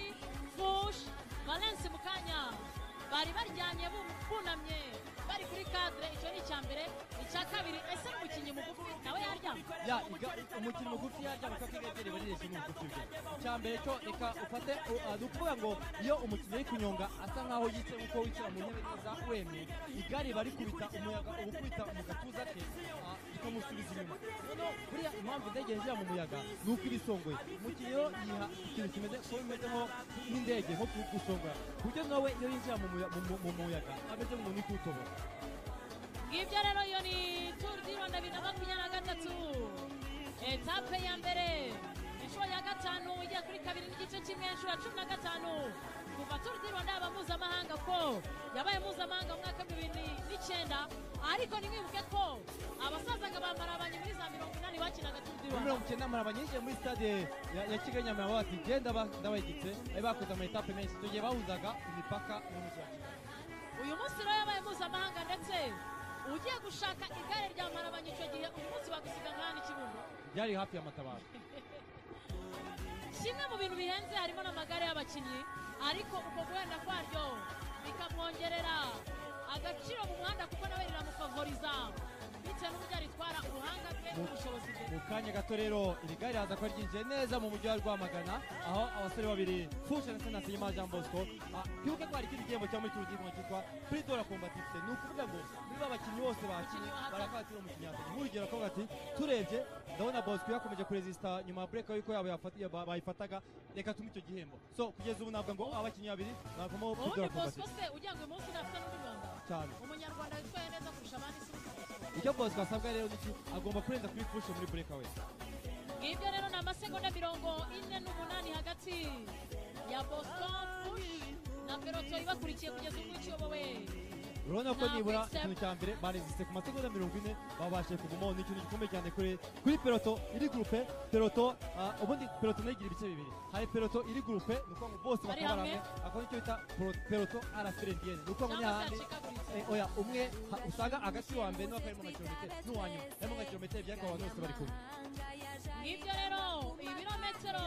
Fush Valence mu kanya bari baryamye bunamye bari kuri cadre? Icyo ni icya mbere. Icya kabiri, ese n'umukinnyi mugufi nawe yaryama? Ya, umukinnyi mugufi yaryama, kuko igare riba rireshya n'ubugufi bwe. Icya mbere cyo reka ufate ni ukuvuga ngo iyo umukinnyi ari kunyonga asa nkaho yicaye, nk'uko wicara mu ntebe neza wemye, igare riba rikubita umuyaga, uba ukubita mu gatuza ke, bikamusubiza inyuma. Noneho buriya impamvu indege yinjira mu muyaga ni uko iba isongoye. Umukinnyi rero yiha ikintu kimeze ko bimeze nk'indege, nko gusongora, ku buryo nawe iyo yinjira mu muyaga ameze nk'umuntu uri kuwutobora. Ngibyo rero, iyo ni Tour du Rwanda 2023, étape ya mbere, inshuro ya gatanu ijya kuri 2.1, inshuro ya 15 kuva Tour du Rwanda yaba mpuzamahanga ko ko yabaye mpuzamahanga mu mwaka 2009, ariko ntimwibuke ko abasaza ngo bamarabanye muri za 80 bakinaga Tour du Rwanda. 90 Marabanyi yinjiye muri stade ya Kigali Nyamirambo bati genda ndabayigitse, bari bakoze ama etape menshi, icyo gihe bahuzaga imipaka n'umujyi wa Kigali. Uyu munsi rero yabaye mpuzamahanga, ndetse ugiye gushaka igare rya Marabanyi icyo gihe uyu munsi bagusiga nk'ahandi Kibungo, byari hafi y'amatabaro. Kimwe mu bintu bihenze harimo n'amagare y'abakinnyi, ariko uko guhenda kwaryo bikamwongerera agaciro mu muhanda kuko nawe riramufavoriza bitewe n'uburyo aritwara, ubuhanga bwe n'ubushobozi bwe. Mu kanya gato rero iri gare riraza kuba ryinjiye neza mu mujyi wa Rwamagana, aho abasore babiri Fusha ndetse na Nsengimana Jean Bosco. Twibuke ko hari ikindi gihembo cya muri Tour du Rwanda cyitwa Prix de la Combativité. Ni ukuvuga ngo muri ba bakinnyi bose bakinnye baravuga ati uno mukinnyi yahatanye. Nk'urugero akavuga ati turebye ndabona Bosco yakomeje kuresista nyuma ya break yuko yabo bayifataga, reka tumuhe icyo gihembo. So kugeza ubu navuga ngo abakinnyi babiri bavamo Prix de la Ubundi Bosco Combativité. se ugira ngo uyu munsi ntafite n'undi Rwanda Cyane. Umunyarwanda witwaye neza kurusha abandi si Bosco. Icyo Bosco asabwa rero niki? Agomba kurenza kuri Fushe muri breakaway. Ngibyo rero ni amasegonda 48 hagati ya Bosco, Fush na peloton ibakurikiye kugeza ubu ikiyobowe Urabona ko na nibura Quick Step. ikintu cya mbere baresiste ku masegonda 40, babashije kugumaho. Ni ikintu gikomeye cyane kuri peloton iri groupe. Peloton ubundi peloton nayo igira ibice bibiri. Hari peloton iri groupe, ni ukuvuga ngo bose Bari bakaba hamwe. hamwe, akaba nicyo bita peloton à la file indienne, ni ukuvuga ngo ni cyangwa se hahandi yacikaguritse. Oya, umwe usanga hagati wa mbere n'uwa kabiri mu makilometero n'uwa nyuma harimo nka kilometero ebyiri, ariko abantu bose bari kumwe. Ngibyo rero ibirometero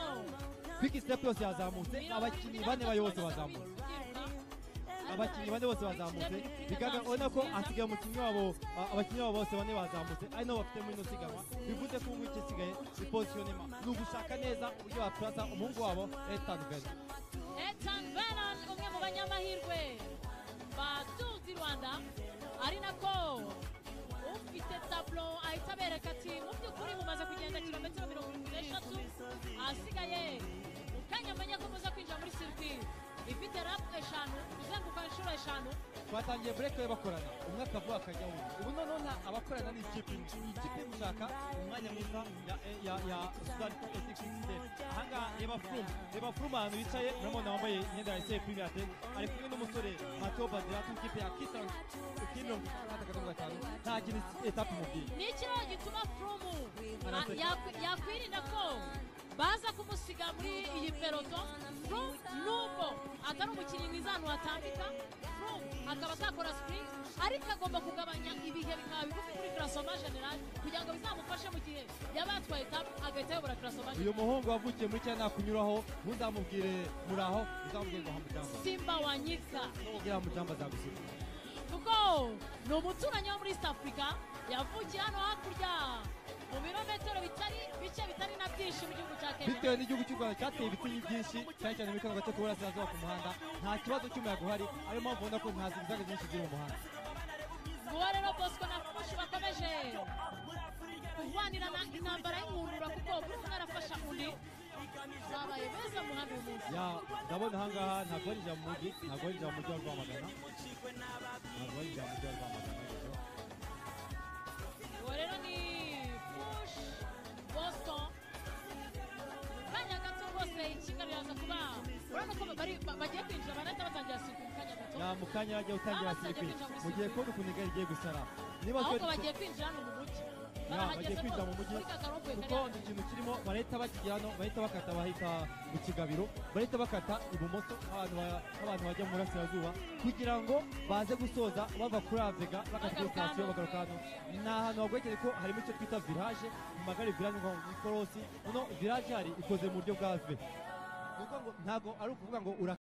Quick Step yose yazamutse, abakinnyi bane bayo bose bazamutse, abakinnyi bane bose bazamutse. Bigaragara, ubona ko hasigaye umukinnyi wabo, abakinnyi babo bose bane bazamutse, ari nabo bafite muri ino siganwa. Bivuze ko ubu igisigaye ni positionnement, ni ugushaka neza uburyo bapurasa umuhungu wabo Ethan Vernon. Ethan Vernon, umwe mu banyamahirwe ba Tour du Rwanda, ari nako ufite tableau ahita abereka ati mu by'ukuri mumaze kugenda kilometero 73, ahasigaye mu kanya menya ko muza kwinjira muri circuit ifite lap eshanu, kuzenguruka inshuro eshanu. Twatangiye break bakorana, umwe akavuga akajya wundi. Ubu noneho nta abakorana, ni ikipe imwe, ni ikipe iri gushaka umwanya mwiza ya Soudal Quick Step. Ahangaha reba Froome, reba Froome ahantu yicaye. Murabona wambaye imyenda ya SC Premier Tech, ari kumwe n'umusore Matteo Badirato w'ikipe ya Kisang 65, nta kintu etape imubwiye. Ni ikiriho gituma Froome Araseka. yakwirinda ko baza kumusiga muri iyi peloton. Froome nubwo atari umukinnyi mwiza ahantu hatambika, Froome akaba atakora sprint, ariko agomba kugabanya ibihe bikaba bigufi kuri classement général kugira ngo bizamufashe mu gihe yaba yatwaye etape agahita ayobora classement Uyu general. muhungu wavukiye muri Kenya, nakunyuraho ntuzamubwire muraho, uzamubwire ngo hamujamba. Simba wanyika. Numubwira hamujamba azagusiga. Kuko ni umuturanyi wo muri East Africa, yavukiye hano hakurya mu birometero bitari bike, bitari na byinshi, mu gihugu cya Kenya. Bitewe n'igihugu cy'u Rwanda cyateye ibiti byinshi, cyane cyane muri kano gace k'uburasirazuba, ku muhanda nta kibazo cy'umuyaga uhari, ariyo mpamvu ubona ko nta zigzag nyinshi ziri mu muhanda. Nguwo rero Bosco na Fushi bakomeje kurwanirana intambara y'inkundura, kuko buri umwe arafasha undi. Babaye beza mu muhanda uyu munsi. Ya, ndabona ahangaha ntabwo barinjira mu mujyi, ntabwo barinjira mu mujyi wa Rwamagana, ntabwo barinjira mu mujyi wa Rwamagana gutyo. Uwo rero ni Fush, Bosco. Mu kanya gato rwose ikinga riraza kuba, urabona ko bagiye kwinjira, banahita batangira circuit mu kanya gato. Ya, mu kanya bajya gutangira Batangiye circuit. kwinjira muri Mugiye circuit. kubona ukuntu igare rigiye gusara niba Ahubwo bagiye kwinjira hano mu mujyi. Ya, bagiye Barahageze kwinjira mu rwose mujyi, muri ka karompuwe kari kuko hano. ikintu kirimo, barahita bakigera hano, bahita bakata, bahita mu Kigabiro, bahita bakata ibumoso nk'abantu bajya mu burasirazuba, kugira ngo baze gusoza bava kuri Avega bakata kuri Bagaruka sitasiyo hano. Bagaruka hano. Ni ahantu hagoye cyane ko harimo icyo twita virage mu magare. Virage ni ukuvuga ngo ni ikorosi. Noneho virage ihari ikoze mu buryo bwa V, ni ukuvuga ngo ntabwo ari ukuvuga ngo ura